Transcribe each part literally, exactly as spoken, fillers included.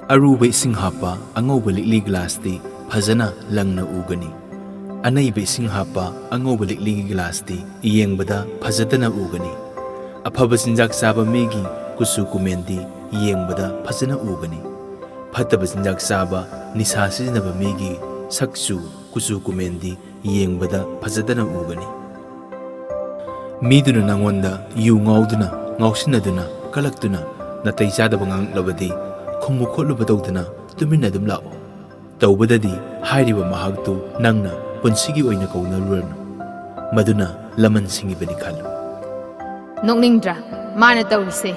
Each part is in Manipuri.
ꯑꯔꯨꯕ ꯏꯁꯤꯡ ꯍꯥꯞꯄ ꯑꯉꯧꯕ ꯂꯤꯛꯂꯤ ꯒ꯭ꯂꯥꯁꯇꯤ ꯐꯖꯅ ꯂꯪꯅ ꯎꯒꯅꯤ꯫ ꯑꯅꯩꯕ ꯏꯁꯤꯡ ꯍꯥꯞꯄ ꯑꯉꯧꯕ ꯂꯤꯛꯂꯤꯒꯤ ꯒ꯭ꯂꯥꯁꯇꯤ ꯌꯦꯡꯕꯗ ꯐꯖꯗꯅ ꯎꯒꯅꯤ꯫ ꯑꯐꯕ ꯆꯤꯟꯖꯥꯛ ꯆꯥꯕ ꯃꯤꯒꯤ ꯀꯨꯆꯨ ꯀꯨꯃꯦꯟꯗꯤ ꯌꯦꯡꯕꯗ ꯐꯖꯅ ꯎꯒꯅꯤ꯫ ꯐꯠꯇꯕ ꯆꯤꯟꯖꯥꯛ ꯆꯥꯕ, ꯅꯤꯁꯥ ꯁꯤꯖꯤꯟꯅꯕ ꯃꯤꯒꯤ ꯁꯛꯆꯨ, ꯀꯨꯆꯨ ꯀꯨꯃꯦꯟꯗꯤ ꯌꯦꯡꯕꯗ ꯐꯖꯗꯅ ꯎꯒꯅꯤ꯫ ꯃꯤꯗꯨꯅ ꯅꯉꯣꯟꯗ ꯌꯨ ꯉꯥꯎꯗꯨꯅ, ꯉꯥꯎꯁꯤꯟꯅꯗꯨꯅ, ꯀꯂꯛꯇꯨꯅ, ꯅꯥꯇꯩ ꯆꯥꯗꯕ ꯉꯥꯡꯂꯕꯗꯤ ꯈꯨꯝꯃꯨ ꯈꯣꯠꯂꯨꯕ ꯇꯧꯗꯅ ꯇꯨꯃꯤꯟꯅ ꯑꯗꯨꯝ ꯂꯥꯛꯑꯣ꯫ ꯇꯧꯕꯗꯗꯤ ꯍꯥꯏꯔꯤꯕ ꯃꯍꯥꯛꯇꯨ ꯅꯪꯅ ꯄꯨꯟꯁꯤꯒꯤ ꯑꯣꯏꯅ ꯀꯧꯅꯔꯨꯔꯅꯨ꯫ ꯃꯗꯨꯅ ꯂꯃꯟ ꯁꯤꯡꯉꯤꯕꯅꯤ ꯈꯜꯂꯨ꯫ ꯅꯣꯛꯅꯤꯡꯗ꯭ꯔꯥ ꯃꯥꯅ ꯇꯧꯔꯤꯁꯦ?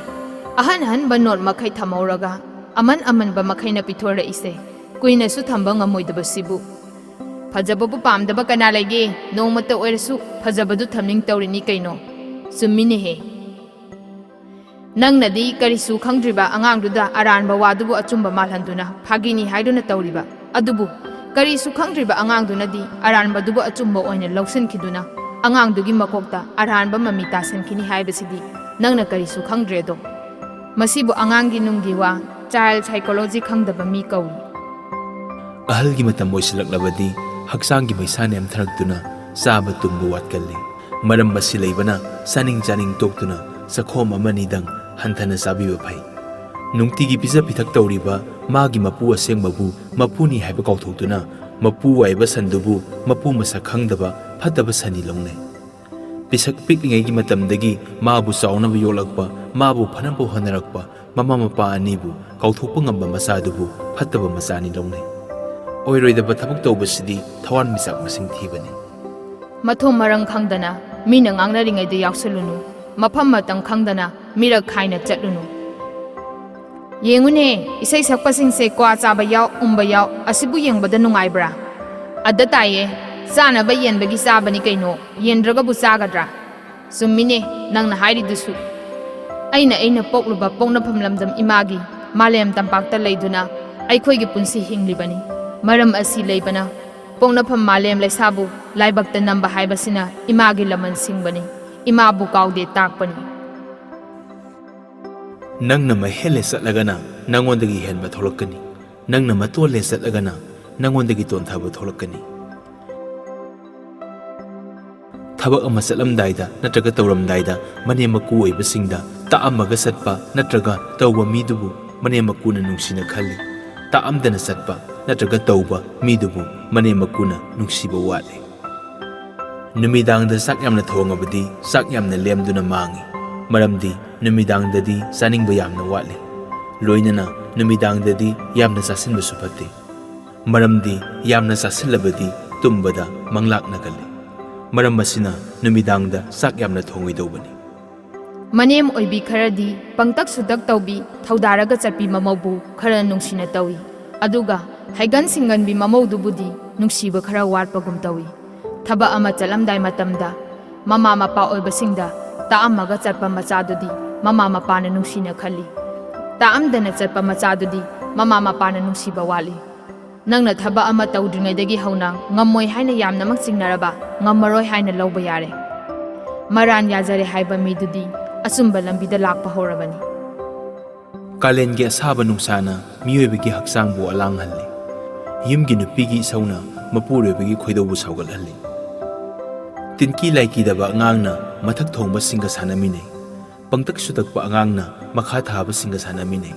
ꯑꯍꯟ ꯑꯍꯟꯕ ꯅꯣꯠ ꯃꯈꯩ ꯊꯝꯍꯧꯔꯒ ꯑꯃꯟ ꯑꯃꯟꯕ ꯃꯈꯩꯅ ꯄꯤꯊꯣꯔꯛꯏꯁꯦ꯫ ꯀꯨꯏꯅꯁꯨ ꯊꯝꯕ ꯉꯝꯃꯣꯏꯗꯕꯁꯤꯕꯨ꯫ ꯐꯖꯕꯕꯨ ꯄꯥꯝꯗꯕ ꯀꯅꯥ ꯂꯩꯒꯦ? ꯅꯣꯡꯃꯇ ꯑꯣꯏꯔꯁꯨ ꯐꯖꯕꯗꯨ ꯊꯝꯅꯤꯡ ꯇꯧꯔꯤꯅꯤ ꯀꯩꯅꯣ꯫ ꯆꯨꯝꯃꯤꯅꯦꯍꯦ꯫ ꯅꯪꯅꯗꯤ ꯀꯔꯤꯁꯨ ꯈꯪꯗ꯭ꯔꯤꯕ ꯑꯉꯥꯡꯗꯨꯗ ꯑꯔꯥꯟꯕ ꯋꯥꯗꯨꯕꯨ ꯑꯆꯨꯝꯕ ꯃꯥꯜꯍꯟꯗꯨꯅ ꯐꯥꯒꯤꯅꯤ ꯍꯥꯏꯗꯨꯅ ꯇꯧꯔꯤꯕ꯫ ꯑꯗꯨꯕꯨ ꯀꯔꯤꯁꯨ ꯈꯪꯗ꯭ꯔꯤꯕ ꯑꯉꯥꯡꯗꯨꯅꯗꯤ ꯑꯔꯥꯟꯕꯗꯨꯕꯨ ꯑꯆꯨꯝꯕ ꯑꯣꯏꯅ ꯂꯧꯁꯤꯟꯈꯤꯗꯨꯅ ꯑꯉꯥꯡꯗꯨꯒꯤ ꯃꯀꯣꯛꯇ ꯑꯔꯥꯟꯕ ꯃꯃꯤ ꯇꯥꯁꯤꯟꯈꯤꯅꯤ ꯍꯥꯏꯕꯁꯤꯗꯤ ꯅꯪꯅ ꯀꯔꯤꯁꯨ ꯈꯪꯗ꯭ꯔꯦꯗꯣ꯫ ꯃꯁꯤꯕꯨ ꯑꯉꯥꯡꯒꯤ ꯅꯨꯡꯒꯤ ꯋꯥ, child psychology, ꯈꯪꯗꯕ ꯃꯤ ꯀꯧꯏ꯫ ꯑꯍꯜꯒꯤ ꯃꯇꯝ ꯑꯣꯏꯁꯤꯜꯂꯛꯂꯕꯗꯤ ꯍꯛꯆꯥꯡꯒꯤ ꯃꯩꯁꯥ ꯅꯦꯝꯊꯔꯛꯇꯨꯅ ꯆꯥꯕ ꯇꯨꯝꯕ ꯋꯥꯠꯀꯜꯂꯤ꯫ ꯃꯔꯝ ꯑꯁꯤ ꯂꯩꯕꯅ ꯆꯥꯅꯤꯡ ꯆꯥꯅꯤꯡ ꯇꯣꯛꯇꯨꯅ ꯆꯈꯣꯝ ꯑꯃꯅꯤꯗꯪ ꯍꯟꯊꯅ ꯆꯥꯕꯤꯕ ꯐꯩ꯫ ꯅꯨꯡꯇꯤꯒꯤ ꯄꯤꯖ ꯄꯤꯊꯛ ꯇꯧꯔꯤꯕ ꯃꯥꯒꯤ ꯃꯄꯨ ꯑꯁꯦꯡꯕꯕꯨ ꯃꯄꯨꯅꯤ ꯍꯥꯏꯕ ꯀꯥꯎꯊꯣꯛꯇꯨꯅ ꯃꯄꯨ ꯋꯥꯏꯕ ꯁꯟꯗꯨꯕꯨ ꯃꯄꯨ ꯃꯁꯛ ꯈꯪꯗꯕ ꯐꯠꯇꯕ ꯁꯟꯅꯤ ꯂꯧꯅꯩ꯫ ꯄꯤꯁꯛ ꯄꯤꯛꯂꯤꯉꯩꯒꯤ ꯃꯇꯝꯗꯒꯤ ꯃꯥꯕꯨ ꯆꯥꯎꯅꯕ ꯌꯣꯛꯂꯛꯄ, ꯃꯥꯕꯨ ꯐꯅꯕ ꯍꯣꯠꯅꯔꯛꯄ ꯃꯃꯥ ꯃꯄꯥ ꯑꯅꯤꯕꯨ ꯀꯥꯎꯊꯣꯛꯄ ꯉꯝꯕ ꯃꯆꯥꯗꯨꯕꯨ ꯐꯠꯇꯕ ꯃꯆꯥꯅꯤ ꯂꯧꯅꯩ꯫ ꯑꯣꯏꯔꯣꯏꯗꯕ ꯊꯕꯛ ꯇꯧꯕꯁꯤꯗꯤ ꯊꯋꯥꯟꯃꯤꯆꯥꯛ ꯃꯁꯤꯡ ꯊꯤꯕꯅꯤ꯫ ꯃꯊꯣꯡ ꯃꯔꯝ ꯈꯪꯗꯅ ꯃꯤꯅ ꯉꯥꯡꯅꯔꯤꯉꯩꯗ ꯌꯥꯎꯁꯜꯂꯨꯅꯨ꯫ ꯃꯐꯝ ꯃꯇꯝ ꯈꯪꯗꯅ ꯃꯤꯔꯛ ꯈꯥꯏꯅ ꯆꯠꯂꯨꯅꯨ꯫ ꯌꯦꯡꯉꯨꯅꯦ, ꯏꯁꯩ ꯁꯛꯄꯁꯤꯡꯁꯦ ꯀ꯭ꯋꯥ ꯆꯥꯕ ꯌꯥꯎ, ꯎꯝꯕ ꯌꯥꯎ, ꯑꯁꯤꯕꯨ ꯌꯦꯡꯕꯗ ꯅꯨꯡꯉꯥꯏꯕ꯭ꯔꯥ? ꯑꯗ ꯇꯥꯏꯌꯦ, ꯆꯥꯅꯕ ꯌꯦꯟꯕꯒꯤ ꯆꯥꯕꯅꯤ ꯀꯩꯅꯣ, ꯌꯦꯟꯗ꯭ꯔꯒꯕꯨ ꯆꯥꯒꯗ꯭ꯔꯥ? ꯆꯨꯝꯃꯤꯅꯦ ꯅꯪꯅ ꯍꯥꯏꯔꯤꯗꯨꯁꯨ꯫ ꯑꯩꯅ, ꯑꯩꯅ ꯄꯣꯛꯂꯨꯕ ꯄꯣꯛꯅꯐꯝ ꯂꯝꯗꯝ ꯏꯃꯥꯒꯤ ꯃꯥꯂꯦꯝ ꯇꯝꯄꯥꯛꯇ ꯂꯩꯗꯨꯅ ꯑꯩꯈꯣꯏꯒꯤ ꯄꯨꯟꯁꯤ ꯍꯤꯡꯂꯤꯕꯅꯤ꯫ ꯃꯔꯝ ꯑꯁꯤ ꯂꯩꯕꯅ ꯄꯣꯛꯅꯐꯝ ꯃꯥꯂꯦꯝ ꯂꯩꯁꯥꯕꯨ ꯂꯥꯏꯕꯛꯇ ꯅꯝꯕ ꯍꯥꯏꯕꯁꯤꯅ ꯏꯃꯥꯒꯤ ꯂꯃꯟ ꯁꯤꯡꯕꯅꯤ꯫ ꯏꯃꯥꯕꯨ ꯀꯥꯎꯗꯦ ꯇꯥꯛꯄꯅꯤ꯫ ꯅꯪꯅ ꯃꯍꯦꯜꯂꯦ ꯆꯠꯂꯒꯅ ꯅꯪꯉꯣꯟꯗꯒꯤ ꯍꯦꯟꯕ ꯊꯣꯛꯂꯛꯀꯅꯤ꯫ ꯅꯪꯅ ꯃꯇꯣꯜꯂꯦ ꯆꯠꯂꯒꯅ ꯅꯪꯉꯣꯟꯗꯒꯤ ꯇꯣꯟꯊꯕ ꯊꯣꯛꯂꯛꯀꯅꯤ꯫ ꯊꯕꯛ ꯑꯃ ꯆꯠꯂꯝꯗꯥꯏꯗ ꯅꯠꯇ꯭ꯔꯒ ꯇꯧꯔꯝꯗꯥꯏꯗ ꯃꯅꯦꯝ ꯃꯀꯨ ꯑꯣꯏꯕꯁꯤꯡꯗ ꯇꯥꯛꯑꯝꯃꯒ ꯆꯠꯄ ꯅꯠꯇ꯭ꯔꯒ ꯇꯧꯕ ꯃꯤꯗꯨꯕꯨ ꯃꯅꯦꯝ ꯃꯀꯨꯅ ꯅꯨꯡꯁꯤꯅ ꯈꯜꯂꯤ꯫ ꯇꯥꯛꯑꯝꯗꯅ ꯆꯠꯄ ꯅꯠꯇ꯭ꯔꯒ ꯇꯧꯕ ꯃꯤꯗꯨꯕꯨ ꯃꯅꯦꯝ ꯃꯀꯨꯅ ꯅꯨꯡꯁꯤꯕ ꯋꯥꯠꯂꯤ꯫ ꯅꯨꯃꯤꯗꯥꯡꯗ ꯆꯥꯛ ꯌꯥꯝꯅ ꯊꯣꯡꯉꯕꯗꯤ ꯆꯥꯛ ꯌꯥꯝꯅ ꯂꯦꯝꯗꯨꯅ ꯃꯥꯡꯏ꯫ ꯃꯔꯝꯗꯤ ꯅꯨꯃꯤꯗꯥꯡꯗꯗꯤ ꯆꯥꯅꯤꯡꯕ ꯌꯥꯝꯅ ꯋꯥꯠꯂꯤ꯫ ꯂꯣꯏꯅꯅ ꯅꯨꯃꯤꯗꯥꯡꯗꯗꯤ ꯌꯥꯝꯅ ꯆꯥꯁꯤꯟꯕꯁꯨ ꯐꯠꯇꯦ꯫ ꯃꯔꯝꯗꯤ ꯌꯥꯝꯅ ꯆꯥꯁꯤꯜꯂꯕꯗꯤ ꯇꯨꯝꯕꯗ ꯃꯪꯂꯥꯛꯅꯒꯜꯂꯤ꯫ ꯃꯔꯝ ꯑꯁꯤꯅ ꯅꯨꯃꯤꯗꯥꯡꯗ ꯆꯥꯛ ꯌꯥꯝꯅ ꯊꯣꯡꯉꯣꯏꯗꯧꯕꯅꯤ꯫ ꯃꯅꯦꯝ ꯑꯣꯏꯕꯤ ꯈꯔꯗꯤ ꯄꯪꯇꯛ ꯁꯨꯇꯛ ꯇꯧꯕꯤ, ꯊꯧꯗꯥꯔꯒ ꯆꯠꯄꯤ ꯃꯃꯧꯕꯨ ꯈꯔ ꯅꯨꯡꯁꯤꯅ ꯇꯧꯏ꯫ ꯑꯗꯨꯒ ꯍꯩꯒꯟ ꯁꯤꯡꯒꯟꯕꯤ ꯃꯃꯧꯗꯨꯕꯨꯗꯤ ꯅꯨꯡꯁꯤꯕ ꯈꯔ ꯋꯥꯠꯄꯒꯨꯝ ꯇꯧꯏ꯫ ꯊꯕꯛ ꯑꯃ ꯆꯠꯂꯝꯗꯥꯏ ꯃꯇꯝꯗ ꯃꯃꯥ ꯃꯄꯥ ꯑꯣꯏꯕꯁꯤꯡꯗ ꯇꯥꯛꯑꯝꯃꯒ ꯆꯠꯄ ꯃꯆꯥꯗꯨꯗꯤ ꯃꯃꯥ ꯃꯄꯥꯅ ꯅꯨꯡꯁꯤꯅ ꯈꯜꯂꯤ꯫ ꯇꯥꯛꯑꯝꯗꯅ ꯆꯠꯄ ꯃꯆꯥꯗꯨꯗꯤ ꯃꯃꯥ ꯃꯄꯥꯅ ꯅꯨꯡꯁꯤꯕ ꯋꯥꯠꯂꯤ꯫ ꯅꯪꯅ ꯊꯕꯛ ꯑꯃ ꯇꯧꯗ꯭ꯔꯤꯉꯩꯗꯒꯤ ꯍꯧꯅ ꯉꯝꯃꯣꯏ ꯍꯥꯏꯅ ꯌꯥꯝꯅꯃꯛ ꯆꯤꯡꯅꯔꯕ, ꯉꯝꯃꯔꯣꯏ ꯍꯥꯏꯅ ꯂꯧꯕ ꯌꯥꯔꯦ꯫ ꯃꯔꯥꯟ ꯌꯥꯖꯔꯦ ꯍꯥꯏꯕ ꯃꯤꯗꯨꯗꯤ ꯑꯆꯨꯝꯕ ꯂꯝꯕꯤꯗ ꯂꯥꯛꯄ ꯍꯧꯔꯕꯅꯤ꯫ ꯀꯥꯂꯦꯟꯒꯤ ꯑꯁꯥꯕ ꯅꯨꯡꯁꯥꯅ ꯃꯤꯑꯣꯏꯕꯒꯤ ꯍꯛꯆꯥꯡꯕꯨ ꯑꯂꯥꯡꯍꯜꯂꯤ꯫ ꯌꯨꯝꯒꯤ ꯅꯨꯄꯤꯒꯤ ꯏꯁꯧꯅ ꯃꯄꯨꯔꯣꯏꯕꯒꯤ ꯈꯣꯏꯗꯧꯕꯨ ꯁꯥꯎꯒꯠꯍꯜꯂꯤ꯫ ꯇꯤꯟꯀꯤ ꯂꯥꯏꯀꯤꯗꯕ ꯑꯉꯥꯡꯅ ꯃꯊꯛ ꯊꯣꯡꯕꯁꯤꯡꯒ ꯁꯥꯟꯅꯃꯤꯟꯅꯩ꯫ ꯄꯪꯇꯛ ꯁꯨꯇꯛꯄ ꯑꯉꯥꯡꯅ ꯃꯈꯥ ꯊꯥꯕꯁꯤꯡꯒ ꯁꯥꯟꯅꯃꯤꯟꯅꯩ꯫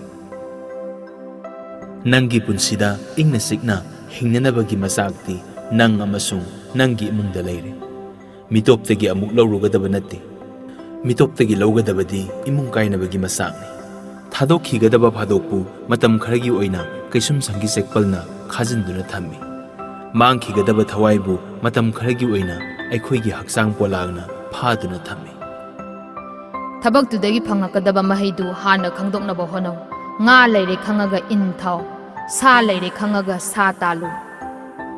ꯅꯪꯒꯤ ꯄꯨꯟꯁꯤꯗ ꯏꯪꯅ ꯆꯤꯛꯅ ꯍꯤꯡꯅꯅꯕꯒꯤ ꯃꯆꯥꯛꯇꯤ ꯅꯪ ꯑꯃꯁꯨꯡ ꯅꯪꯒꯤ ꯏꯃꯨꯡꯗ ꯂꯩꯔꯦ꯫ ꯃꯤꯇꯣꯞꯇꯒꯤ ꯑꯃꯨꯛ ꯂꯧꯔꯨꯒꯗꯕ ꯅꯠꯇꯦ꯫ ꯃꯤꯇꯣꯞꯇꯒꯤ ꯂꯧꯒꯗꯕꯗꯤ ꯏꯃꯨꯡ ꯀꯥꯏꯅꯕꯒꯤ ꯃꯆꯥꯛꯅꯤ꯫ ꯊꯥꯗꯣꯛꯈꯤꯒꯗꯕ ꯐꯥꯗꯣꯛꯄꯨ ꯃꯇꯝ ꯈꯔꯒꯤ ꯑꯣꯏꯅ ꯀꯩꯁꯨꯝꯁꯪꯒꯤ ꯆꯦꯛꯄꯜꯅ ꯈꯥꯖꯤꯟꯗꯨꯅ ꯊꯝꯃꯤ꯫ ꯃꯥꯡꯈꯤꯒꯗꯕ ꯊꯋꯥꯏꯕꯨ ꯃꯇꯝ ꯈꯔꯒꯤ ꯑꯣꯏꯅ ꯑꯩꯈꯣꯏꯒꯤ ꯍꯛꯆꯥꯡ ꯄꯣꯂꯥꯡꯅ ꯐꯥꯗꯨꯅ ꯊꯝꯃꯤ꯫ ꯊꯕꯛꯇꯨꯗꯒꯤ ꯐꯪꯂꯛꯀꯗꯕ ꯃꯍꯩꯗꯨ ꯍꯥꯟꯅ ꯈꯪꯗꯣꯛꯅꯕ ꯍꯣꯠꯅꯧ꯫ ꯉꯥ ꯂꯩꯔꯦ ꯈꯪꯉꯒ ꯏꯟ ꯊꯥꯎ, ꯁꯥ ꯂꯩꯔꯦ ꯈꯪꯉꯒ ꯁꯥ ꯇꯥꯜꯂꯨ꯫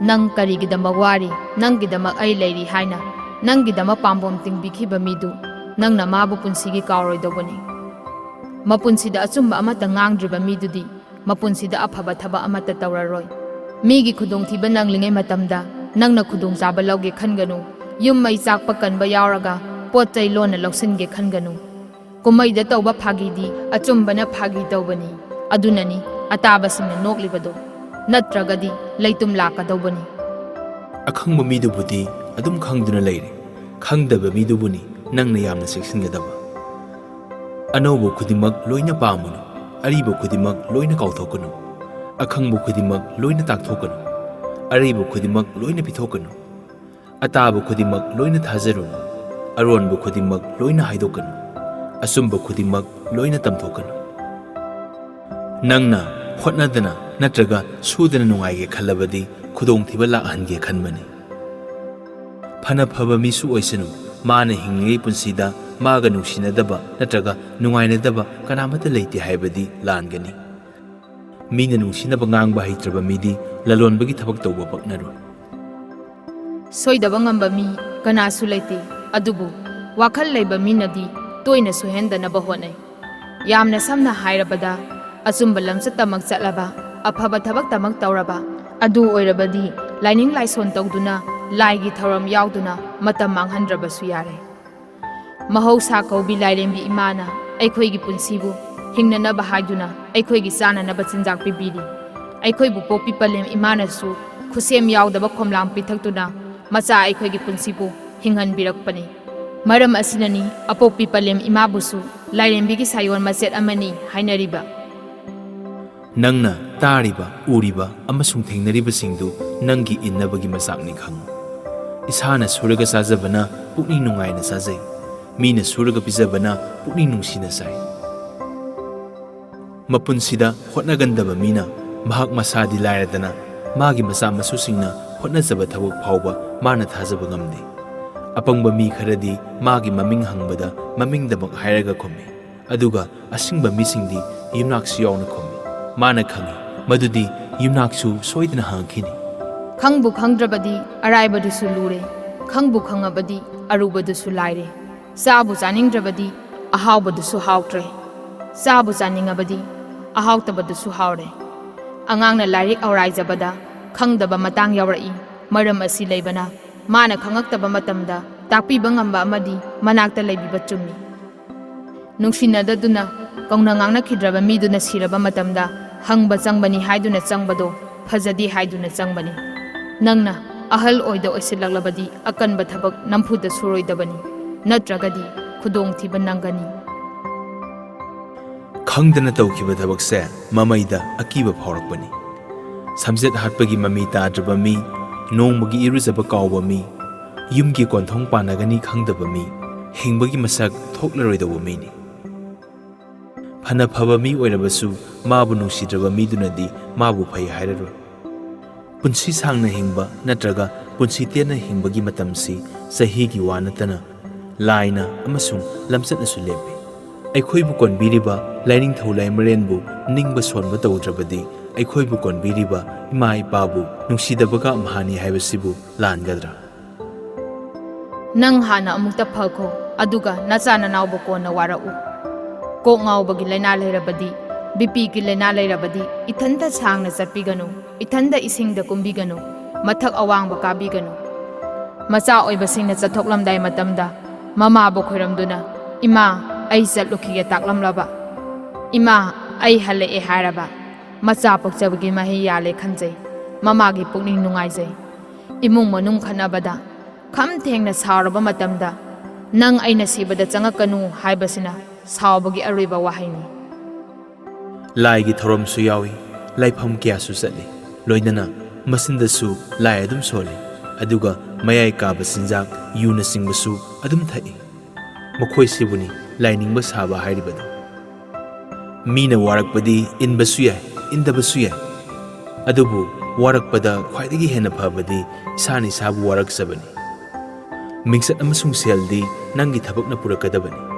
ꯅꯪ ꯀꯔꯤꯒꯤꯗꯃꯛ ꯋꯥꯔꯤ? ꯅꯪꯒꯤꯗꯃꯛ ꯑꯩ ꯂꯩꯔꯤ ꯍꯥꯏꯅ ꯅꯪꯒꯤꯗꯃꯛ ꯄꯥꯝꯕꯣꯝ ꯇꯤꯡꯕꯤꯈꯤꯕ ꯃꯤꯗꯨ ꯅꯪꯅ ꯃꯥꯕꯨ ꯄꯨꯟꯁꯤꯒꯤ ꯀꯥꯎꯔꯣꯏꯗꯧꯕꯅꯤ꯫ ꯃꯄꯨꯟꯁꯤꯗ ꯑꯆꯨꯝꯕ ꯑꯃꯠꯇ ꯉꯥꯡꯗ꯭ꯔꯤꯕ ꯃꯤꯗꯨꯗꯤ ꯃꯄꯨꯟꯁꯤꯗ ꯑꯐꯕ ꯊꯕꯛ ꯑꯃꯠꯇ ꯇꯧꯔꯔꯣꯏ꯫ ꯃꯤꯒꯤ ꯈꯨꯗꯣꯡꯊꯤꯕ ꯅꯪꯂꯤꯉꯩ ꯃꯇꯝꯗ ꯅꯪꯅ ꯈꯨꯗꯣꯡꯆꯥꯕ ꯂꯧꯒꯦ ꯈꯟꯒꯅꯨ꯫ ꯌꯨꯝ ꯃꯩ ꯆꯥꯛꯄ ꯀꯟꯕ ꯌꯥꯎꯔꯒ ꯄꯣꯠ ꯆꯩ ꯂꯣꯟꯅ ꯂꯧꯁꯤꯟꯒꯦ ꯈꯟꯒꯅꯨ꯫ ꯀꯨꯝꯍꯩꯗ ꯇꯧꯕ ꯐꯥꯒꯤꯗꯤ ꯑꯆꯨꯝꯕꯅ ꯐꯥꯒꯤ ꯇꯧꯕꯅꯤ꯫ ꯑꯗꯨꯅꯅꯤ ꯑꯇꯥꯕꯁꯤꯡꯅ ꯅꯣꯛꯂꯤꯕꯗꯣ꯫ ꯅꯠꯇ꯭ꯔꯒꯗꯤ ꯂꯩꯇꯨꯝ ꯂꯥꯛꯀꯗꯧꯕꯅꯤ꯫ ꯑꯈꯪꯕ ꯃꯤꯗꯨꯕꯨꯗꯤ ꯑꯗꯨꯝ ꯈꯪꯗꯨꯅ ꯂꯩꯔꯦ꯫ ꯈꯪꯗꯕ ꯃꯤꯗꯨꯕꯨꯅꯤ ꯅꯪꯅ ꯌꯥꯝꯅ ꯆꯦꯛꯁꯤꯟꯒꯗꯕ꯫ ꯑꯅꯧꯕ ꯈꯨꯗꯤꯡꯃꯛ ꯂꯣꯏꯅ ꯄꯥꯝꯃꯨꯅꯨ꯫ ꯑꯔꯤꯕ ꯈꯨꯗꯤꯡꯃꯛ ꯂꯣꯏꯅ ꯀꯥꯎꯊꯣꯛꯀꯅꯨ꯫ ꯑꯈꯪꯕ ꯈꯨꯗꯤꯡꯃꯛ ꯂꯣꯏꯅ ꯇꯥꯛꯊꯣꯛꯀꯅꯨ꯫ ꯑꯔꯩꯕ ꯈꯨꯗꯤꯡꯃꯛ ꯂꯣꯏꯅ ꯄꯤꯊꯣꯛꯀꯅꯨ꯫ ꯑꯇꯥꯕ ꯈꯨꯗꯤꯡꯃꯛ ꯂꯣꯏꯅ ꯊꯥꯖꯔꯨꯅꯨ꯫ ꯑꯔꯣꯟꯕ ꯈꯨꯗꯤꯡꯃꯛ ꯂꯣꯏꯅ ꯍꯥꯏꯗꯣꯛꯀꯅꯨ꯫ ꯑꯆꯨꯝꯕ ꯈꯨꯗꯤꯡꯃꯛ ꯂꯣꯏꯅ ꯇꯝꯊꯣꯛꯀꯅꯨ꯫ ꯅꯪꯅ ꯍꯣꯠꯅꯗꯅ ꯅꯠꯇ꯭ꯔꯒ ꯁꯨꯗꯅ ꯅꯨꯡꯉꯥꯏꯒꯦ ꯈꯜꯂꯕꯗꯤ ꯈꯨꯗꯣꯡꯊꯤꯕ ꯂꯥꯛꯍꯟꯒꯦ ꯈꯟꯕꯅꯤ꯫ ꯐꯅ ꯐꯕ ꯃꯤꯁꯨ ꯑꯣꯏꯁꯅꯨ, ꯃꯥꯅ ꯍꯤꯡꯂꯤꯉꯩ ꯄꯨꯟꯁꯤꯗ ꯃꯥꯒ ꯅꯨꯡꯁꯤꯅꯗꯕ ꯅꯠꯇ꯭ꯔꯒ ꯅꯨꯡꯉꯥꯏꯅꯗꯕ ꯀꯅꯥꯃꯠꯇ ꯂꯩꯇꯦ ꯍꯥꯏꯕꯗꯤ ꯂꯥꯟꯒꯅꯤ꯫ ꯃꯤꯅ ꯅꯨꯡꯁꯤꯅꯕ ꯉꯥꯡꯕ ꯍꯩꯇ꯭ꯔꯕ ꯃꯤꯗꯤ ꯂꯂꯣꯟꯕꯒꯤ ꯊꯕꯛ ꯇꯧꯕ ꯄꯛꯅꯔꯣꯏ꯫ ꯁꯣꯏꯗꯕ ꯉꯝꯕ ꯃꯤ ꯀꯅꯥꯁꯨ ꯂꯩꯇꯦ, ꯑꯗꯨꯕꯨ ꯋꯥꯈꯜ ꯂꯩꯕ ꯃꯤꯅꯗꯤ ꯇꯣꯏꯅ ꯁꯣꯏꯍꯟꯗꯅꯕ ꯍꯣꯠꯅꯩ꯫ ꯌꯥꯝꯅ ꯁꯝꯅ ꯍꯥꯏꯔꯕꯗ, ꯑꯆꯨꯝꯕ ꯂꯝꯆꯠꯇꯃꯛ ꯆꯠꯂꯕ, ꯑꯐꯕ ꯊꯕꯛꯇꯃꯛ ꯇꯧꯔꯕ, ꯑꯗꯨ ꯑꯣꯏꯔꯕꯗꯤ ꯂꯥꯏꯅꯤꯡ ꯂꯥꯏꯁꯣꯟ ꯇꯧꯗꯨꯅ ꯂꯥꯏꯒꯤ ꯊꯧꯔꯝ ꯌꯥꯎꯗꯨꯅ ꯃꯇꯝ ꯃꯥꯡꯍꯟꯗ꯭ꯔꯕꯁꯨ ꯌꯥꯔꯦ꯫ ꯃꯍꯧꯁꯥ ꯀꯧꯕꯤ ꯂꯥꯏꯔꯦꯝꯕꯤ ꯏꯃꯥꯅ ꯑꯩꯈꯣꯏꯒꯤ ꯄꯨꯟꯁꯤꯕꯨ ꯍꯤꯡꯅꯅꯕ ꯍꯥꯏꯗꯨꯅ ꯑꯩꯈꯣꯏꯒꯤ ꯆꯥꯅꯅꯕ ꯆꯤꯟꯖꯥꯛ ꯄꯤꯕꯤꯔꯤ꯫ ꯑꯩꯈꯣꯏꯕꯨ ꯄꯣꯛꯄꯤ ꯄꯂꯦꯝ ꯏꯃꯥꯅꯁꯨ ꯈꯨꯠꯁꯦꯝ ꯌꯥꯎꯗꯕ ꯈꯣꯝꯂꯥꯡ ꯄꯤꯊꯛꯇꯨꯅ ꯃꯆꯥ ꯑꯩꯈꯣꯏꯒꯤ ꯄꯨꯟꯁꯤꯕꯨ ꯍꯤꯡꯍꯟꯕꯤꯔꯛꯄꯅꯤ꯫ ꯃꯔꯝ ꯑꯁꯤꯅꯅꯤ ꯑꯄꯣꯛꯄꯤ ꯄꯂꯦꯝ ꯏꯃꯥꯕꯨꯁꯨ ꯂꯥꯏꯔꯦꯝꯕꯤꯒꯤ ꯁꯥꯌꯣꯟ ꯃꯆꯦꯠ ꯑꯃꯅꯤ ꯍꯥꯏꯅꯔꯤꯕ꯫ ꯅꯪꯅ ꯇꯥꯔꯤꯕ, ꯎꯔꯤꯕ ꯑꯃꯁꯨꯡ ꯊꯦꯡꯅꯔꯤꯕꯁꯤꯡꯗꯨ ꯅꯪꯒꯤ ꯏꯟꯅꯕꯒꯤ ꯃꯆꯥꯛꯅꯤ ꯈꯪꯉꯨ꯫ ꯏꯁꯥꯅ ꯁꯨꯔꯒ ꯆꯥꯖꯕꯅ ꯄꯨꯛꯅꯤꯡ ꯅꯨꯡꯉꯥꯏꯅ ꯆꯥꯖꯩ꯫ ꯃꯤꯅ ꯁꯨꯔꯒ ꯄꯤꯖꯕꯅ ꯄꯨꯛꯅꯤꯡ ꯅꯨꯡꯁꯤꯅ ꯆꯥꯏ꯫ ꯃꯄꯨꯟꯁꯤꯗ ꯍꯣꯠꯅꯒꯟꯗꯕ ꯃꯤꯅ ꯃꯍꯥꯛ ꯃꯁꯥꯗꯤ ꯂꯥꯏꯔꯗꯅ ꯃꯥꯒꯤ ꯃꯆꯥ ꯃꯁꯨꯁꯤꯡꯅ ꯍꯣꯠꯅꯖꯕ ꯊꯕꯛ ꯐꯥꯎꯕ ꯃꯥꯅ ꯊꯥꯖꯕ ꯉꯝꯗꯦ꯫ ꯑꯄꯪꯕ ꯃꯤ ꯈꯔꯗꯤ ꯃꯥꯒꯤ ꯃꯃꯤꯡ ꯍꯪꯕꯗ ꯃꯃꯤꯡꯗꯃꯛ ꯍꯥꯏꯔꯒ ꯈꯨꯝꯃꯤ꯫ ꯑꯗꯨꯒ ꯑꯁꯤꯡꯕ ꯃꯤꯁꯤꯡꯗꯤ ꯌꯨꯝꯅꯥꯛꯁꯨ ꯌꯥꯎꯅ ꯈꯨꯝꯃꯤ꯫ ꯃꯥꯅ ꯈꯪꯏ ꯃꯗꯨꯗꯤ ꯌꯨꯝꯅꯥꯛꯁꯨ ꯁꯣꯏꯗꯅ ꯍꯪꯉꯛꯈꯤꯅꯤ꯫ ꯈꯪꯕꯨ ꯈꯪꯗ꯭ꯔꯕꯗꯤ ꯑꯔꯥꯏꯕꯗꯨꯁꯨ ꯂꯨꯔꯦ, ꯈꯪꯕꯨ ꯈꯪꯉꯕꯗꯤ ꯑꯔꯨꯕꯗꯨꯁꯨ ꯂꯥꯏꯔꯦ꯫ ꯆꯥꯕꯨ ꯆꯥꯅꯤꯡꯗ꯭ꯔꯕꯗꯤ ꯑꯍꯥꯎꯕꯗꯨꯁꯨ ꯍꯥꯎꯇ꯭ꯔꯦ, ꯆꯥꯕꯨ ꯆꯥꯅꯤꯡꯉꯕꯗꯤ ꯑꯍꯥꯎꯇꯕꯗꯨꯁꯨ ꯍꯥꯎꯔꯦ꯫ ꯑꯉꯥꯡꯅ ꯂꯥꯏꯔꯤꯛ ꯑꯧꯔꯥꯏꯖꯕꯗ ꯈꯪꯗꯕ ꯃꯇꯥꯡ ꯌꯥꯎꯔꯛꯏ꯫ ꯃꯔꯝ ꯑꯁꯤ ꯂꯩꯕꯅ ꯃꯥꯅ ꯈꯪꯉꯛꯇꯕ ꯃꯇꯝꯗ ꯇꯥꯛꯄꯤꯕ ꯉꯝꯕ ꯑꯃꯗꯤ ꯃꯅꯥꯛꯇ ꯂꯩꯕꯤꯕ ꯆꯨꯝꯃꯤ꯫ ꯅꯨꯡꯁꯤꯅꯗꯗꯨꯅ ꯀꯧꯅ ꯉꯥꯡꯅꯈꯤꯗ꯭ꯔꯕ ꯃꯤꯗꯨꯅ ꯁꯤꯔꯕ ꯃꯇꯝꯗ ꯍꯪꯕ ꯆꯪꯕꯅꯤ ꯍꯥꯏꯗꯨꯅ ꯆꯪꯕꯗꯣ ꯐꯖꯗꯦ ꯍꯥꯏꯗꯨꯅ ꯆꯪꯕꯅꯤ꯫ ꯅꯪꯅ ꯑꯍꯜ ꯑꯣꯏꯗ ꯑꯣꯏꯁꯤꯜꯂꯛꯂꯕꯗꯤ ꯑꯀꯟꯕ ꯊꯕꯛ ꯅꯝꯐꯨꯗ ꯁꯨꯔꯣꯏꯗꯕꯅꯤ, ꯅꯠꯇ꯭ꯔꯒꯗꯤ ꯈꯨꯗꯣꯡꯊꯤꯕ ꯅꯪꯒꯅꯤ꯫ ꯈꯪꯗꯅ ꯇꯧꯈꯤꯕ ꯊꯕꯛꯁꯦ ꯃꯃꯩꯗ ꯑꯀꯤꯕ ꯐꯥꯎꯔꯛꯄꯅꯤ꯫ ꯁꯝꯖꯦꯠ ꯍꯥꯠꯄꯒꯤ ꯃꯃꯤ ꯇꯥꯗ꯭ꯔꯕ ꯃꯤ, ꯅꯣꯡꯃꯒꯤ ꯏꯔꯨꯖꯕ ꯀꯥꯎꯕ ꯃꯤ, ꯌꯨꯝꯒꯤ ꯀꯣꯟꯊꯣꯡ ꯄꯥꯟꯅꯒꯅꯤ ꯈꯪꯗꯕ ꯃꯤ, ꯍꯤꯡꯕꯒꯤ ꯃꯁꯛ ꯊꯣꯛꯂꯔꯣꯏꯗꯧꯕ ꯃꯤꯅꯤ꯫ ꯐꯅ ꯐꯕ ꯃꯤ ꯑꯣꯏꯔꯕꯁꯨ ꯃꯥꯕꯨ ꯅꯨꯡꯁꯤꯗ꯭ꯔꯕ ꯃꯤꯗꯨꯅꯗꯤ ꯃꯥꯕꯨ ꯐꯩ ꯍꯥꯏꯔꯔꯣꯏ꯫ ꯄꯨꯟꯁꯤ ꯁꯥꯡꯅ ꯍꯤꯡꯕ ꯅꯠꯇ꯭ꯔꯒ ꯄꯨꯟꯁꯤ ꯇꯦꯟꯅ ꯍꯤꯡꯕꯒꯤ ꯃꯇꯝꯁꯤ ꯆꯍꯤꯒꯤ ꯋꯥ ꯅꯠꯇꯅ ꯂꯥꯏꯅ ꯑꯃꯁꯨꯡ ꯂꯝꯆꯠꯅꯁꯨ ꯂꯦꯞꯄꯤ꯫ ꯑꯩꯈꯣꯏꯕꯨ ꯀꯣꯟꯕꯤꯔꯤꯕ ꯂꯥꯏꯅꯤꯡꯊꯧ ꯂꯥꯏꯃꯔꯦꯟꯕꯨ ꯅꯤꯡꯕ ꯁꯣꯟꯕ ꯇꯧꯗ꯭ꯔꯕꯗꯤ ꯑꯩꯈꯣꯏꯕꯨ ꯀꯣꯟꯕꯤꯔꯤꯕ ꯏꯃꯥ ꯏꯄꯥꯕꯨ ꯅꯨꯡꯁꯤꯗꯕꯒ ꯑꯝꯍꯥꯅꯤ ꯍꯥꯏꯕꯁꯤꯕꯨ ꯂꯥꯟꯒꯗ꯭ꯔꯥ? ꯅꯪ ꯍꯥꯟꯅ ꯑꯃꯨꯛꯇ ꯐꯈꯣ, ꯑꯗꯨꯒ ꯅꯆꯥ ꯅꯅꯥꯎꯕꯨ ꯀꯣꯟꯅ ꯋꯥꯔꯛꯎ꯫ ꯀꯣꯛ ꯉꯥꯎꯕꯒꯤ ꯂꯥꯏꯅꯥ ꯂꯩꯔꯕꯗꯤ, ꯕꯤꯄꯤꯒꯤ ꯂꯥꯏꯅꯥ ꯂꯩꯔꯕꯗꯤ, ꯏꯊꯟꯇ ꯁꯥꯡꯅ ꯆꯠꯄꯤꯒꯅꯨ, ꯏꯊꯟꯇ ꯏꯁꯤꯡꯗ ꯀꯨꯝꯕꯤꯒꯅꯨ, ꯃꯊꯛ ꯑꯋꯥꯡꯕ ꯀꯥꯕꯤꯒꯅꯨ꯫ ꯃꯆꯥ ꯑꯣꯏꯕꯁꯤꯡꯅ ꯆꯠꯊꯣꯛꯂꯝꯗꯥꯏ ꯃꯇꯝꯗ ꯃꯃꯥꯕꯨ ꯈꯣꯏꯔꯝꯗꯨꯅ, "ꯏꯃꯥ, ꯑꯩ ꯆꯠꯂꯨꯈꯤꯒꯦ" ꯇꯥꯛꯂꯝꯂꯕ, "ꯏꯃꯥ, ꯑꯩ ꯍꯜꯂꯛꯑꯦ" ꯍꯥꯏꯔꯕ, ꯃꯆꯥ ꯄꯣꯛꯆꯕꯒꯤ ꯃꯍꯩ ꯌꯥꯜꯂꯦ ꯈꯟꯖꯩ꯫ ꯃꯃꯥꯒꯤ ꯄꯨꯛꯅꯤꯡ ꯅꯨꯡꯉꯥꯏꯖꯩ꯫ ꯏꯃꯨꯡ ꯃꯅꯨꯡ ꯈꯠꯅꯕꯗ ꯈꯝ ꯊꯦꯡꯅ ꯁꯥꯎꯔꯕ ꯃꯇꯝꯗ, "ꯅꯪ ꯑꯩꯅ ꯁꯤꯕꯗ ꯆꯪꯉꯛꯀꯅꯨ" ꯍꯥꯏꯕꯁꯤꯅ ꯁꯥꯎꯕꯒꯤ ꯑꯔꯣꯏꯕ ꯋꯥꯍꯩꯅꯤ꯫ ꯂꯥꯏꯒꯤ ꯊꯧꯔꯝꯁꯨ ꯌꯥꯎꯏ, ꯂꯥꯏꯐꯝ ꯀꯌꯥꯁꯨ ꯆꯠꯂꯤ, ꯂꯣꯏꯅꯅ ꯃꯆꯤꯟꯗꯁꯨ ꯂꯥꯏ ꯑꯗꯨꯝ ꯁꯣꯜꯂꯤ, ꯑꯗꯨꯒ ꯃꯌꯥꯏ ꯀꯥꯕ ꯆꯤꯟꯖꯥꯛ, ꯌꯨꯅꯆꯤꯡꯕꯁꯨ ꯑꯗꯨꯝ ꯊꯛꯏ꯫ ꯃꯈꯣꯏꯁꯤꯕꯨꯅꯤ ꯂꯥꯏꯅꯤꯡꯕ ꯁꯥꯕ ꯍꯥꯏꯔꯤꯕꯗꯨ꯫ ꯃꯤꯅ ꯋꯥꯔꯛꯄꯗꯤ ꯏꯟꯕꯁꯨ ꯌꯥꯏ, ꯏꯟꯗꯕꯁꯨ ꯌꯥꯏ, ꯑꯗꯨꯕꯨ ꯋꯥꯔꯛꯄꯗ ꯈ꯭ꯋꯥꯏꯗꯒꯤ ꯍꯦꯟꯅ ꯐꯕꯗꯤ ꯏꯁꯥꯅ ꯏꯁꯥꯕꯨ ꯋꯥꯔꯛꯆꯕꯅꯤ꯫ ꯃꯤꯡꯆꯠ ꯑꯃꯁꯨꯡ ꯁꯦꯜꯗꯤ ꯅꯪꯒꯤ ꯊꯕꯛꯅ ꯄꯨꯔꯛꯀꯗꯕꯅꯤ꯫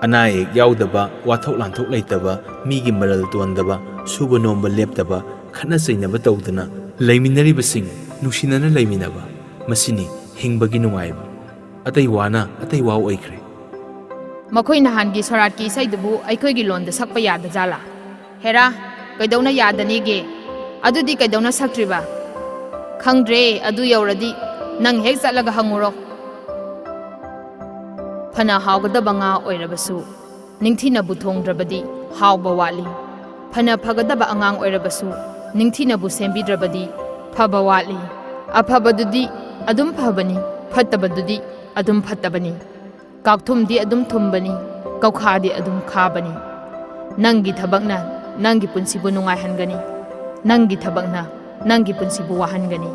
ꯑꯅꯥ ꯑꯌꯦꯛ ꯌꯥꯎꯗꯕ, ꯋꯥꯊꯣꯛ ꯂꯥꯟꯊꯣꯛ ꯂꯩꯇꯕ, ꯃꯤꯒꯤ ꯃꯔꯜ ꯇꯣꯟꯗꯕ, ꯁꯨꯕ ꯅꯣꯝꯕ ꯂꯦꯞꯇꯕ, ꯈꯠꯅ ꯆꯩꯅꯕ ꯇꯧꯗꯅ ꯂꯩꯃꯤꯟꯅꯔꯤꯕꯁꯤꯡ ꯅꯨꯡꯁꯤꯅꯅ ꯂꯩꯃꯤꯟꯅꯕ, ꯃꯁꯤꯅꯤ ꯍꯤꯡꯕꯒꯤ ꯅꯨꯡꯉꯥꯏꯕ꯫ ꯑꯇꯩ ꯋꯥꯅ ꯑꯇꯩ ꯋꯥ ꯑꯣꯏꯈ꯭ꯔꯦ꯫ ꯃꯈꯣꯏ ꯅꯍꯥꯟꯒꯤ ꯁꯣꯔꯥꯠꯀꯤ ꯏꯁꯩꯗꯨꯕꯨ ꯑꯩꯈꯣꯏꯒꯤ ꯂꯣꯟꯗ ꯁꯛꯄ ꯌꯥꯗꯖꯥꯠꯂꯥ? ꯍꯦꯔꯥ, ꯀꯩꯗꯧꯅ ꯌꯥꯗꯅꯤꯒꯦ? ꯑꯗꯨꯗꯤ ꯀꯩꯗꯧꯅ ꯁꯛꯇ꯭ꯔꯤꯕ? ꯈꯪꯗ꯭ꯔꯦ, ꯑꯗꯨ ꯌꯧꯔꯗꯤ ꯅꯪ ꯍꯦꯛ ꯆꯠꯂꯒ ꯍꯪꯉꯨꯔꯣ꯫ ꯐꯅ ꯍꯥꯎꯒꯗꯕ ꯉꯥ ꯑꯣꯏꯔꯕꯁꯨ, ꯅꯤꯡꯊꯤꯅꯕꯨ ꯊꯣꯡꯗ꯭ꯔꯕꯗꯤ ꯍꯥꯎꯕ ꯋꯥꯠꯂꯤ꯫ ꯐꯅ ꯐꯒꯗꯕ ꯑꯉꯥꯡ ꯑꯣꯏꯔꯕꯁꯨ ꯅꯤꯡꯊꯤꯅꯕꯨ ꯁꯦꯝꯕꯤꯗ꯭ꯔꯕꯗꯤ ꯐꯕ ꯋꯥꯠꯂꯤ꯫ ꯑꯐꯕꯗꯨꯗꯤ ꯑꯗꯨꯝ ꯐꯕꯅꯤ, ꯐꯠꯇꯕꯗꯨꯗꯤ ꯑꯗꯨꯝ ꯐꯠꯇꯕꯅꯤ꯫ ꯀꯥꯛꯊꯨꯝꯗꯤ ꯑꯗꯨꯝ ꯊꯨꯝꯕꯅꯤ, ꯀꯧꯈꯥꯗꯤ ꯑꯗꯨꯝ ꯈꯥꯕꯅꯤ꯫ ꯅꯪꯒꯤ ꯊꯕꯛꯅ ꯅꯪꯒꯤ ꯄꯨꯟꯁꯤꯕꯨ ꯅꯨꯡꯉꯥꯏꯍꯟꯒꯅꯤ꯫ ꯅꯪꯒꯤ ꯊꯕꯛꯅ ꯅꯪꯒꯤ ꯄꯨꯟꯁꯤꯕꯨ ꯋꯥꯍꯟꯒꯅꯤ꯫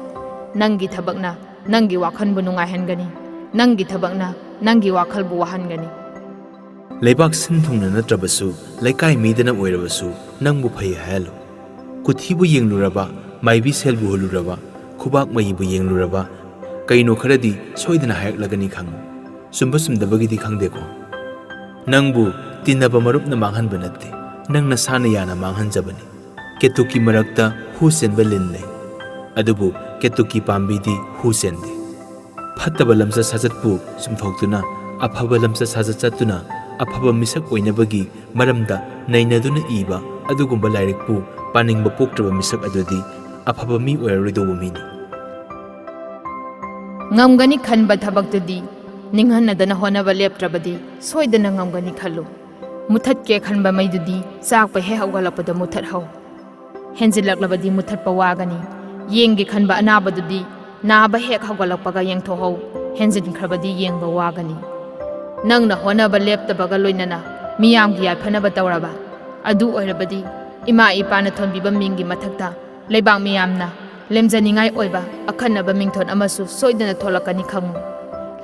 ꯅꯪꯒꯤ ꯊꯕꯛꯅ ꯅꯪꯒꯤ ꯋꯥꯈꯜꯕꯨ ꯅꯨꯡꯉꯥꯏꯍꯟꯒꯅꯤ꯫ ꯅꯪꯒꯤ ꯊꯕꯛꯅ ꯅꯪꯒꯤ ꯋꯥꯈꯜꯕꯨ ꯋꯥꯍꯟꯒꯅꯤ꯫ ꯂꯩꯕꯥꯛ ꯁꯤꯟ ꯊꯨꯡꯅ ꯅꯠꯇ꯭ꯔꯕꯁꯨ, ꯂꯩꯀꯥꯏ ꯃꯤꯗꯅ ꯑꯣꯏꯔꯕꯁꯨ, ꯅꯪꯕꯨ ꯐꯩ ꯍꯥꯏꯍꯜꯂꯨ꯫ ꯀꯨꯊꯤꯕꯨ ꯌꯦꯡꯂꯨꯔꯕ, ꯃꯥꯏꯕꯤ ꯁꯦꯜꯕꯨ ꯍꯨꯜꯂꯨꯔꯕ, ꯈꯨꯕꯥꯛ ꯃꯌꯤꯕꯨ ꯌꯦꯡꯂꯨꯔꯕ, ꯀꯩꯅꯣ ꯈꯔꯗꯤ ꯁꯣꯏꯗꯅ ꯍꯥꯏꯔꯛꯂꯒꯅꯤ ꯈꯪꯉꯨ꯫ ꯆꯨꯝꯕ ꯆꯨꯝꯗꯕꯒꯤꯗꯤ ꯈꯪꯗꯦꯀꯣ꯫ ꯅꯪꯕꯨ ꯇꯤꯟꯅꯕ ꯃꯔꯨꯞꯅ ꯃꯥꯡꯍꯟꯕ ꯅꯠꯇꯦ, ꯅꯪ ꯅꯁꯥꯅ ꯌꯥꯅ ꯃꯥꯡꯍꯟꯖꯕꯅꯤ꯫ ꯀꯦꯇꯨꯀꯤ ꯃꯔꯛꯇ ꯍꯨ ꯆꯦꯟꯕ ꯂꯤꯟ ꯂꯩ, ꯑꯗꯨꯕꯨ ꯀꯦꯇꯨꯀꯤ ꯄꯥꯝꯕꯤꯗꯤ ꯍꯨ ꯆꯦꯟꯗꯦ꯫ ꯐꯠꯇꯕ ꯂꯝꯆꯠ ꯁꯥꯖꯠꯄꯨ ꯆꯨꯝꯊꯣꯛꯇꯨꯅ, ꯑꯐꯕ ꯂꯝꯆꯠ ꯁꯥꯖꯠ ꯆꯠꯇꯨꯅ, ꯑꯐꯕ ꯃꯤꯁꯛ ꯑꯣꯏꯅꯕꯒꯤ ꯃꯔꯝꯗ ꯅꯩꯅꯗꯨꯅ ꯏꯕ ꯑꯗꯨꯒꯨꯝꯕ ꯂꯥꯏꯔꯤꯛꯄꯨ ꯄꯥꯅꯤꯡꯕ ꯄꯣꯛꯇ꯭ꯔꯕ ꯃꯤꯁꯛ ꯑꯗꯨꯗꯤ ꯑꯐꯕ ꯃꯤ ꯑꯣꯏꯔꯔꯣꯏꯗꯧꯕ ꯃꯤꯅꯤ꯫ ꯉꯝꯒꯅꯤ ꯈꯟꯕ ꯊꯕꯛꯇꯨꯗꯤ ꯅꯤꯡꯍꯟꯅꯗꯅ ꯍꯣꯠꯅꯕ ꯂꯦꯞꯇ꯭ꯔꯕꯗꯤ ꯁꯣꯏꯗꯅ ꯉꯝꯒꯅꯤ ꯈꯜꯂꯨ꯫ ꯃꯨꯊꯠꯀꯦ ꯈꯟꯕ ꯃꯩꯗꯨꯗꯤ ꯆꯥꯛꯄ ꯍꯦꯛ ꯍꯧꯒꯠꯂꯛꯄꯗ ꯃꯨꯊꯠꯍꯧ꯫ ꯍꯦꯟꯖꯤꯜꯂꯛꯂꯕꯗꯤ ꯃꯨꯊꯠꯄ ꯋꯥꯒꯅꯤ꯫ ꯌꯦꯡꯒꯦ ꯈꯟꯕ ꯑꯅꯥꯕꯗꯨꯗꯤ ꯅꯥꯕ ꯍꯦꯛ ꯍꯧꯒꯠꯂꯛꯄꯒ ꯌꯦꯡꯊꯣꯛꯍꯧ꯫ ꯍꯦꯟꯖꯤꯟꯈ꯭ꯔꯕꯗꯤ ꯌꯦꯡꯕ ꯋꯥꯒꯅꯤ꯫ ꯅꯪꯅ ꯍꯣꯠꯅꯕ ꯂꯦꯞꯇꯕꯒ ꯂꯣꯏꯅꯅ ꯃꯤꯌꯥꯝꯒꯤ ꯌꯥꯏꯐꯅꯕ ꯇꯧꯔꯕ ꯑꯗꯨ ꯑꯣꯏꯔꯕꯗꯤ ꯏꯃꯥ ꯏꯄꯥꯅ ꯊꯣꯟꯕꯤꯕ ꯃꯤꯡꯒꯤ ꯃꯊꯛꯇ ꯂꯩꯕꯥꯛ ꯃꯤꯌꯥꯝꯅ ꯂꯦꯝꯖꯅꯤꯡꯉꯥꯏ ꯑꯣꯏꯕ ꯑꯈꯟꯅꯕ ꯃꯤꯡꯊꯣꯟ ꯑꯃꯁꯨ ꯁꯣꯏꯗꯅ ꯊꯣꯛꯂꯛꯀꯅꯤ ꯈꯪꯉꯨ꯫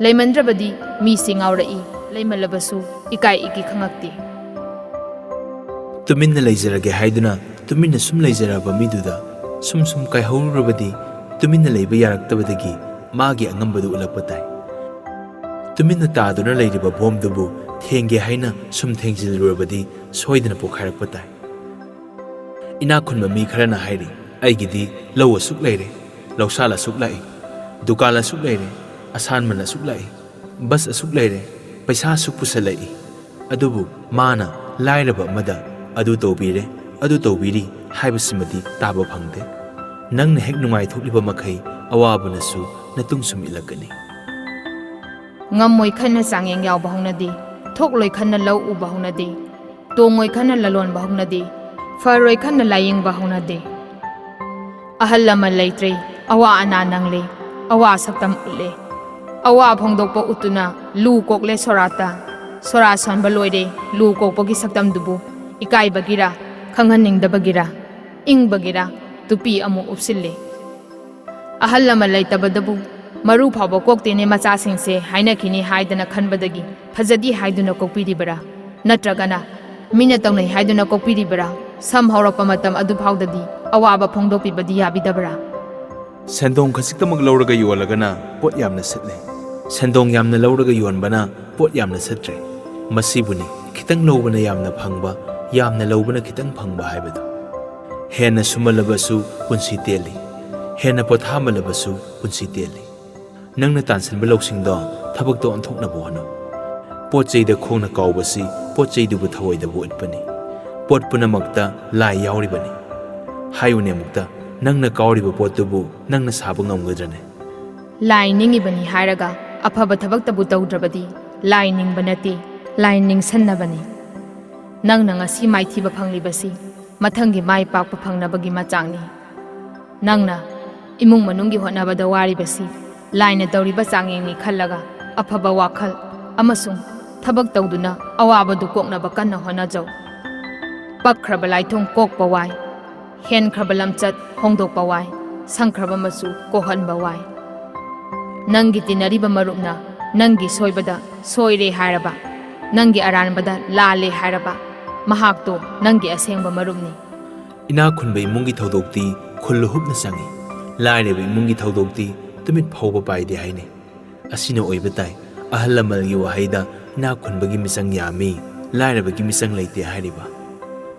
ꯂꯩꯃꯟꯗ꯭ꯔꯕꯗꯤ ꯃꯤꯁꯤ ꯉꯥꯎꯔꯛꯏ, ꯂꯩꯃꯜꯂꯕꯁꯨ ꯏꯀꯥꯏ ꯏꯀꯤ ꯈꯪꯉꯛꯇꯦ꯫ ꯇꯨꯃꯤꯟꯅ ꯂꯩꯖꯔꯒꯦ ꯍꯥꯏꯗꯨꯅ ꯇꯨꯃꯤꯟꯅ ꯁꯨꯝ ꯂꯩꯖꯔꯕ ꯃꯤꯗꯨꯗ ꯁꯨꯝ ꯁꯨꯝ ꯀꯥꯏꯍꯧꯔꯨꯔꯕꯗꯤ ꯇꯨꯃꯤꯟꯅ ꯂꯩꯕ ꯌꯥꯔꯛꯇꯕꯗꯒꯤ ꯃꯥꯒꯤ ꯑꯉꯝꯕꯗꯨ ꯎꯠꯂꯛꯄ ꯇꯥꯏ꯫ ꯇꯨꯃꯤꯟꯅ ꯇꯥꯗꯨꯅ ꯂꯩꯔꯤꯕ ꯕꯣꯝꯗꯨꯕꯨ ꯊꯦꯡꯒꯦ ꯍꯥꯏꯅ ꯁꯨꯝ ꯊꯦꯡꯖꯤꯜꯂꯨꯔꯕꯗꯤ ꯁꯣꯏꯗꯅ ꯄꯣꯈꯥꯏꯔꯛꯄ ꯇꯥꯏ꯫ ꯏꯅꯥꯛ ꯈꯨꯟꯕ ꯃꯤ ꯈꯔꯅ ꯍꯥꯏꯔꯤ, "ꯑꯩꯒꯤꯗꯤ ꯂꯧ ꯑꯁꯨꯛ ꯂꯩꯔꯦ, ꯂꯧꯁꯥꯜ ꯑꯁꯨꯛ ꯂꯥꯛꯏ, ꯗꯨꯀꯥꯟ ꯑꯁꯨꯛ ꯂꯩꯔꯦ, ꯑꯁꯥꯟꯃꯟ ꯑꯁꯨꯛ ꯂꯥꯛꯏ, ꯕꯁ ꯑꯁꯨꯛ ꯂꯩꯔꯦ, ꯄꯩꯁꯥ ꯑꯁꯨꯛ ꯄꯨꯁꯜꯂꯛꯏ"꯫ ꯑꯗꯨꯕꯨ ꯃꯥꯅ ꯂꯥꯏꯔꯕ ꯑꯃꯗ "ꯑꯗꯨ ꯇꯧꯕꯤꯔꯦ, ꯑꯗꯨ ꯇꯧꯕꯤꯔꯤ" ꯍꯥꯏꯕꯁꯤꯃꯗꯤ ꯇꯥꯕ ꯐꯪꯗꯦ꯫ ꯅꯪꯅ ꯍꯦꯛ ꯅꯨꯡꯉꯥꯏꯊꯣꯛꯂꯤꯕ ꯃꯈꯩ ꯑꯋꯥꯕꯅꯁꯨ ꯅꯇꯨꯡ ꯁꯨꯝ ꯏꯜꯂꯛꯀꯅꯤ꯫ ꯉꯝꯃꯣꯏ ꯈꯟꯅ ꯆꯥꯡꯌꯦꯡ ꯌꯥꯎꯕ ꯍꯧꯅꯗꯦ꯫ ꯊꯣꯛꯂꯣꯏ ꯈꯟꯅ ꯂꯧ ꯎꯕ ꯍꯧꯅꯗꯦ꯫ ꯇꯣꯡꯉꯣꯏ ꯈꯟꯅ ꯂꯂꯣꯟꯕ ꯍꯧꯅꯗꯦ꯫ ꯐꯔꯣꯏ ꯈꯟꯅ ꯂꯥꯏꯌꯦꯡꯕ ꯍꯧꯅꯗꯦ꯫ ꯑꯍꯜ ꯂꯃꯟ ꯂꯩꯇ꯭ꯔꯦ, ꯑꯋꯥ ꯑꯅꯥ ꯅꯪꯂꯦ꯫ ꯑꯋꯥ ꯁꯛꯇꯝ ꯎꯠꯂꯦ꯫ ꯑꯋꯥ ꯐꯣꯡꯗꯣꯛꯄ ꯎꯠꯇꯨꯅ ꯂꯨ ꯀꯣꯛꯂꯦ ꯁꯣꯔꯥꯠꯇ꯫ ꯁꯣꯔꯥꯠ ꯁꯣꯟꯕ ꯂꯣꯏꯔꯦ꯫ ꯂꯨ ꯀꯣꯛꯄꯒꯤ ꯁꯛꯇꯝꯗꯨꯕꯨ ꯏꯀꯥꯏꯕꯒꯤꯔ, ꯈꯪꯍꯟꯅꯤꯡꯗꯕꯒꯤꯔ, ꯏꯪꯕꯒꯤꯔ ꯇꯨꯄꯤ ꯑꯃꯨꯛ ꯎꯞꯁꯤꯜꯂꯦ꯫ ꯑꯍꯜ ꯂꯃꯟ ꯂꯩꯇꯕꯗꯕꯨ "ꯃꯔꯨ ꯐꯥꯎꯕ ꯀꯣꯛꯇꯦꯅꯦ ꯃꯆꯥꯁꯤꯡꯁꯦ" ꯍꯥꯏꯅꯈꯤꯅꯤ ꯍꯥꯏꯗꯅ ꯈꯟꯕꯗꯒꯤ ꯐꯖꯗꯦ ꯍꯥꯏꯗꯨꯅ ꯀꯣꯛꯄꯤꯔꯤꯕꯔꯥ? ꯅꯠꯇ꯭ꯔꯒꯅ ꯃꯤꯅ ꯇꯧꯅꯩ ꯍꯥꯏꯗꯨꯅ ꯀꯣꯛꯄꯤꯔꯤꯕꯔꯥ? ꯁꯝ ꯍꯧꯔꯛꯄ ꯃꯇꯝ ꯑꯗꯨ ꯐꯥꯎꯗꯗꯤ ꯑꯋꯥꯕ ꯐꯣꯡꯗꯣꯛꯄꯤꯕꯗꯤ ꯌꯥꯕꯤꯗꯕꯔꯥ? ꯁꯦꯟꯗꯣꯡ ꯈꯖꯤꯛꯇꯃꯛ ꯂꯧꯔꯒ ꯌꯣꯜꯂꯒꯅ ꯄꯣꯠ ꯌꯥꯝꯅ ꯁꯤꯠꯂꯦ꯫ ꯁꯦꯟꯗꯣꯡ ꯌꯥꯝꯅ ꯂꯧꯔꯒ ꯌꯣꯟꯕꯅ ꯄꯣꯠ ꯌꯥꯝꯅ ꯁꯤꯠꯇ꯭ꯔꯦ꯫ ꯃꯁꯤꯕꯨꯅꯤ ꯈꯤꯇꯪ ꯂꯧꯕꯅ ꯌꯥꯝꯅ ꯐꯪꯕ, ꯌꯥꯝꯅ ꯂꯧꯕꯅ ꯈꯤꯇꯪ ꯐꯪꯕ ꯍꯥꯏꯕꯗꯨ꯫ ꯍꯦꯟꯅ ꯁꯨꯃꯜꯂꯕꯁꯨ ꯄꯨꯟꯁꯤ ꯇꯦꯜꯂꯤ, ꯍꯦꯟꯅ ꯄꯣꯊꯥꯃꯜꯂꯕꯁꯨ ꯄꯨꯟꯁꯤ ꯇꯦꯜꯂꯤ꯫ ꯅꯪꯅ ꯇꯥꯟꯁꯤꯟꯕ ꯂꯧꯁꯤꯡꯗꯣ ꯊꯕꯛꯇ ꯑꯣꯟꯊꯣꯛꯅꯕ ꯍꯣꯠꯅꯧ꯫ ꯄꯣꯠ ꯆꯩꯗ ꯈꯣꯡꯅ ꯀꯥꯎꯕꯁꯤ ꯄꯣꯠ ꯆꯩꯗꯨꯕꯨ ꯊꯧꯑꯣꯏꯗꯕ ꯎꯠꯄꯅꯤ꯫ ꯄꯣꯠ ꯄꯨꯝꯅꯃꯛꯇ ꯂꯥꯏ ꯌꯥꯎꯔꯤꯕꯅꯤ꯫ ꯍꯥꯏꯌꯨꯅꯦ ꯑꯃꯨꯛꯇ, ꯅꯪꯅ ꯀꯥꯎꯔꯤꯕ ꯄꯣꯠꯇꯨꯕꯨ ꯅꯪꯅ ꯁꯥꯕ ꯉꯝꯒꯗ꯭ꯔꯅꯦ? ꯂꯥꯏ ꯅꯤꯡꯉꯤꯕꯅꯤ ꯍꯥꯏꯔꯒ ꯑꯐꯕ ꯊꯕꯛꯇꯕꯨ ꯇꯧꯗ꯭ꯔꯕꯗꯤ ꯂꯥꯏ ꯅꯤꯡꯕ ꯅꯠꯇꯦ, ꯂꯥꯏ ꯅꯤꯡꯁꯟꯅꯕꯅꯤ꯫ ꯅꯪꯅ ꯉꯁꯤ ꯃꯥꯏꯊꯤꯕ ꯐꯪꯂꯤꯕꯁꯤ ꯃꯊꯪꯒꯤ ꯃꯥꯏ ꯄꯥꯛꯄ ꯐꯪꯅꯕꯒꯤ ꯃꯆꯥꯛꯅꯤ꯫ ꯅꯪꯅ ꯏꯃꯨꯡ ꯃꯅꯨꯡꯒꯤ ꯍꯣꯠꯅꯕꯗ ꯋꯥꯔꯤꯕꯁꯤ ꯂꯥꯏꯅ ꯇꯧꯔꯤꯕ ꯆꯥꯡꯌꯦꯡꯅꯤ ꯈꯜꯂꯒ ꯑꯐꯕ ꯋꯥꯈꯜ ꯑꯃꯁꯨꯡ ꯊꯕꯛ ꯇꯧꯗꯨꯅ ꯑꯋꯥꯕꯗꯨ ꯀꯣꯛꯅꯕ ꯀꯟꯅ ꯍꯣꯠꯅꯖꯧ꯫ ꯄꯛꯈ꯭ꯔꯕ ꯂꯥꯏꯊꯣꯡ ꯀꯣꯛꯄ ꯋꯥꯏ, ꯍꯦꯟꯈ꯭ꯔꯕ ꯂꯝꯆꯠ ꯍꯣꯡꯗꯣꯛꯄ ꯋꯥꯏ, ꯁꯪꯈ꯭ꯔꯕ ꯃꯆꯨ ꯀꯣꯛꯍꯟꯕ ꯋꯥꯏ꯫ ꯅꯪꯒꯤ ꯇꯤꯟꯅꯔꯤꯕ ꯃꯔꯨꯞꯅ ꯅꯪꯒꯤ ꯁꯣꯏꯕꯗ ꯁꯣꯏꯔꯦ ꯍꯥꯏꯔꯕ, ꯅꯪꯒꯤ ꯑꯔꯥꯟꯕꯗ ꯂꯥꯜꯂꯦ ꯍꯥꯏꯔꯕ, ꯃꯍꯥꯛꯇꯣ ꯅꯪꯒꯤ ꯑꯁꯦꯡꯕ ꯃꯔꯨꯞꯅꯤ꯫ ꯏꯅꯥꯛ ꯈꯨꯟꯕ ꯏꯃꯨꯡꯒꯤ ꯊꯧꯗꯣꯛꯇꯤ ꯈꯨꯜ ꯂꯨꯍꯨꯞꯅ ꯆꯪꯏ, ꯂꯥꯏꯔꯕ ꯏꯃꯨꯡꯒꯤ ꯊꯧꯗꯣꯛꯇꯤ ꯇꯨꯃꯤꯠ ꯐꯥꯎꯕ ꯄꯥꯏꯗꯦ ꯍꯥꯏꯅꯩ꯫ ꯑꯁꯤꯅ ꯑꯣꯏꯕ ꯇꯥꯏ꯫ ꯑꯍꯜ ꯂꯃꯟꯒꯤ ꯋꯥꯍꯩꯗ ꯏꯅꯥꯛ ꯈꯨꯟꯕꯒꯤ ꯃꯤꯆꯪ ꯌꯥꯝꯃꯤ, ꯂꯥꯏꯔꯕꯒꯤ ꯃꯤꯆꯪ ꯂꯩꯇꯦ ꯍꯥꯏꯔꯤꯕ꯫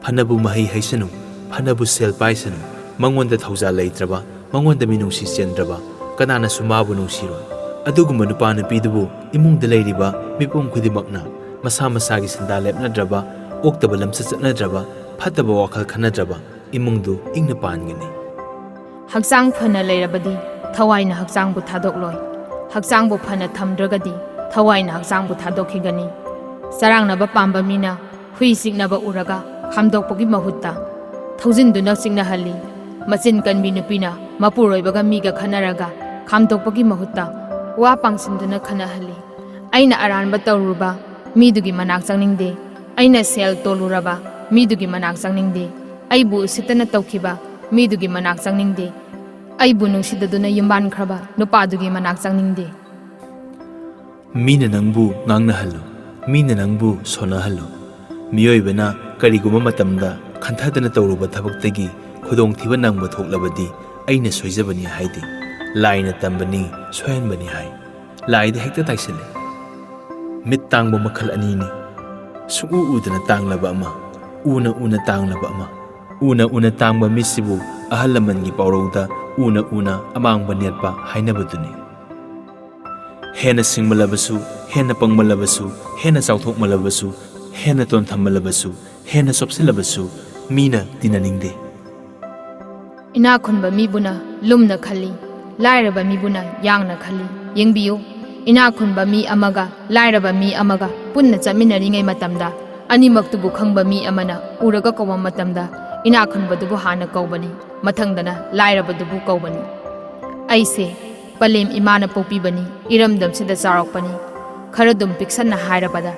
ꯐꯅꯕꯨ ꯃꯍꯩ ꯍꯩꯁꯅꯨ, ꯐꯅꯕꯨ ꯁꯦꯜ ꯄꯥꯏꯁꯅꯨ, ꯃꯉꯣꯟꯗ ꯊꯧꯖꯥꯜ ꯂꯩꯇ꯭ꯔꯕ, ꯃꯉꯣꯟꯗ ꯃꯤꯅꯨꯡꯁꯤ ꯆꯦꯟꯗ꯭ꯔꯕ ꯀꯅꯥꯅꯁꯨ ꯃꯥꯕꯨ ꯅꯨꯡꯁꯤꯔꯣꯏ꯫ ꯑꯗꯨꯒꯨꯝꯕ ꯅꯨꯄꯥ ꯅꯨꯄꯤꯗꯨꯕꯨ ꯏꯃꯨꯡꯗ ꯂꯩꯔꯤꯕ ꯃꯤꯄꯨꯝ ꯈꯨꯗꯤꯡꯃꯛꯅ ꯃꯁꯥ ꯃꯁꯥꯒꯤ ꯁꯤꯟꯗꯥ ꯂꯦꯞꯅꯗ꯭ꯔꯕ, ꯑꯣꯛꯇꯕ ꯂꯝꯆꯠ ꯆꯠꯅꯗ꯭ꯔꯕ, ꯐꯠꯇꯕ ꯋꯥꯈꯜ ꯈꯟꯅꯗ꯭ꯔꯕ ꯏꯃꯨꯡꯗꯨ ꯏꯪꯅ ꯄꯥꯟꯒꯅꯤ꯫ ꯍꯛꯆꯥꯡ ꯐꯅ ꯂꯩꯔꯕꯗꯤ ꯊꯋꯥꯏꯅ ꯍꯛꯆꯥꯡꯕꯨ ꯊꯥꯗꯣꯛꯂꯣꯏ꯫ ꯍꯛꯆꯥꯡꯕꯨ ꯐꯅ ꯊꯝꯗ꯭ꯔꯒꯗꯤ ꯊꯋꯥꯏꯅ ꯍꯛꯆꯥꯡꯕꯨ ꯊꯥꯗꯣꯛꯈꯤꯒꯅꯤ꯫ ꯆꯔꯥꯡꯅꯕ ꯄꯥꯝꯕ ꯃꯤꯅ ꯍꯨꯏ ꯆꯤꯛꯅꯕ ꯎꯔꯒ ꯈꯥꯝꯗꯣꯛꯄꯒꯤ ꯃꯍꯨꯠꯇ ꯊꯧꯖꯤꯟꯗꯨꯅ ꯆꯤꯛꯅꯍꯜꯂꯤ꯫ ꯃꯆꯤꯟ ꯀꯟꯕꯤ ꯅꯨꯄꯤꯅ ꯃꯄꯨꯔꯣꯏꯕꯒ ꯃꯤꯒ ꯈꯠꯅꯔꯒ ꯈꯥꯝꯗꯣꯛꯄꯒꯤ ꯃꯍꯨꯠꯇ ꯋꯥ ꯄꯥꯡꯁꯤꯟꯗꯨꯅ ꯈꯠꯅꯍꯜꯂꯤ꯫ ꯑꯩꯅ ꯑꯔꯥꯟꯕ ꯇꯧꯔꯨꯕ ꯃꯤꯗꯨꯒꯤ ꯃꯅꯥꯛ ꯆꯪꯅꯤꯡꯗꯦ꯫ ꯑꯩꯅ ꯁꯦꯜ ꯇꯣꯜꯂꯨꯔꯕ ꯃꯤꯗꯨꯒꯤ ꯃꯅꯥꯛ ꯆꯪꯅꯤꯡꯗꯦ꯫ ꯑꯩꯕꯨ ꯎꯁꯤꯠꯇꯅ ꯇꯧꯈꯤꯕ ꯃꯤꯗꯨꯒꯤ ꯃꯅꯥꯛ ꯆꯪꯅꯤꯡꯗꯦ꯫ ꯑꯩꯕꯨ ꯅꯨꯡꯁꯤꯗꯗꯨꯅ ꯌꯨꯝꯕꯥꯟꯈ꯭ꯔꯕ ꯅꯨꯄꯥꯗꯨꯒꯤ ꯃꯅꯥꯛ ꯆꯪꯅꯤꯡꯗꯦ꯫ ꯃꯤꯅ ꯅꯪꯕꯨ ꯉꯥꯡꯅꯍꯜꯂꯨ, ꯃꯤꯅ ꯅꯪꯕꯨ ꯁꯣꯟꯅꯍꯜꯂꯨ꯫ ꯃꯤꯑꯣꯏꯕꯅ ꯀꯔꯤꯒꯨꯝꯕ ꯃꯇꯝꯗ ꯈꯟꯊꯗꯅ ꯇꯧꯔꯨꯕ ꯊꯕꯛꯇꯒꯤ ꯈꯨꯗꯣꯡꯊꯤꯕ ꯅꯪꯕ ꯊꯣꯛꯂꯕꯗꯤ ꯑꯩꯅ ꯁꯣꯏꯖꯕꯅꯤ ꯍꯥꯏꯗꯦ, ꯂꯥꯏꯅ ꯇꯝꯕꯅꯤ, ꯁꯣꯏꯍꯟꯕꯅꯤ ꯍꯥꯏ꯫ ꯂꯥꯏꯗ ꯍꯦꯛꯇ ꯇꯥꯏꯁꯤꯜꯂꯤ꯫ ꯃꯤꯠ ꯇꯥꯡꯕ ꯃꯈꯜ ꯑꯅꯤꯅꯤ꯫ ꯁꯨꯡꯎ ꯎꯗꯅ ꯇꯥꯡꯂꯕ ꯑꯃ, ꯎꯅ ꯎꯅ ꯇꯥꯡꯂꯕ ꯑꯃ꯫ ꯎꯅ ꯎꯅ ꯇꯥꯡꯕ ꯃꯤꯠꯁꯤꯕꯨ ꯑꯍꯜ ꯂꯃꯟꯒꯤ ꯄꯥꯎꯔꯧꯗ ꯎꯅ ꯎꯅ ꯑꯃꯥꯡꯕ ꯅꯦꯠꯄ ꯍꯥꯏꯅꯕꯗꯨꯅꯤ꯫ ꯍꯦꯟꯅ ꯁꯤꯡꯃꯜꯂꯕꯁꯨ, ꯍꯦꯟꯅ ꯄꯪꯃꯜꯂꯕꯁꯨ, ꯍꯦꯟꯅ ꯆꯥꯎꯊꯣꯛꯃꯜꯂꯕꯁꯨ, ꯍꯦꯟꯅ ꯇꯣꯟꯊꯝꯃꯜꯂꯕꯁꯨ, ꯍꯦꯟꯅ ꯆꯣꯞꯁꯤꯜꯂꯕꯁꯨ ꯃꯤꯅ ꯇꯤꯟꯅꯅꯤꯡꯗꯦ꯫ ꯏꯅꯥꯛ ꯈꯨꯟꯕ ꯃꯤꯕꯨꯅ ꯂꯨꯝꯅ ꯈꯜꯂꯤ, ꯂꯥꯏꯔꯕ ꯃꯤꯕꯨꯅ ꯌꯥꯡꯅ ꯈꯜꯂꯤ꯫ ꯌꯦꯡꯕꯤꯌꯨ, ꯏꯅꯥꯛ ꯈꯨꯟꯕ ꯃꯤ ꯑꯃꯒ ꯂꯥꯏꯔꯕ ꯃꯤ ꯑꯃꯒ ꯄꯨꯟꯅ ꯆꯠꯃꯤꯟꯅꯔꯤꯉꯩ ꯃꯇꯝꯗ ꯑꯅꯤꯃꯛꯇꯨꯕꯨ ꯈꯪꯕ ꯃꯤ ꯑꯃꯅ ꯎꯔꯒ ꯀꯧꯕ ꯃꯇꯝꯗ ꯏꯅꯥꯛ ꯈꯨꯟꯕꯗꯨꯕꯨ ꯍꯥꯟꯅ ꯀꯧꯕꯅꯤ, ꯃꯊꯪꯗꯅ ꯂꯥꯏꯔꯕꯗꯨꯕꯨ ꯀꯧꯕꯅꯤ꯫ ꯑꯩꯁꯦ ꯄꯂꯦꯝ ꯏꯃꯥꯅ ꯄꯣꯛꯄꯤꯕꯅꯤ, ꯏꯔꯝꯗꯝꯁꯤꯗ ꯆꯥꯎꯔꯛꯄꯅꯤ꯫ ꯈꯔꯗꯨꯝ ꯄꯤꯛꯁꯟꯅ ꯍꯥꯏꯔꯕꯗ,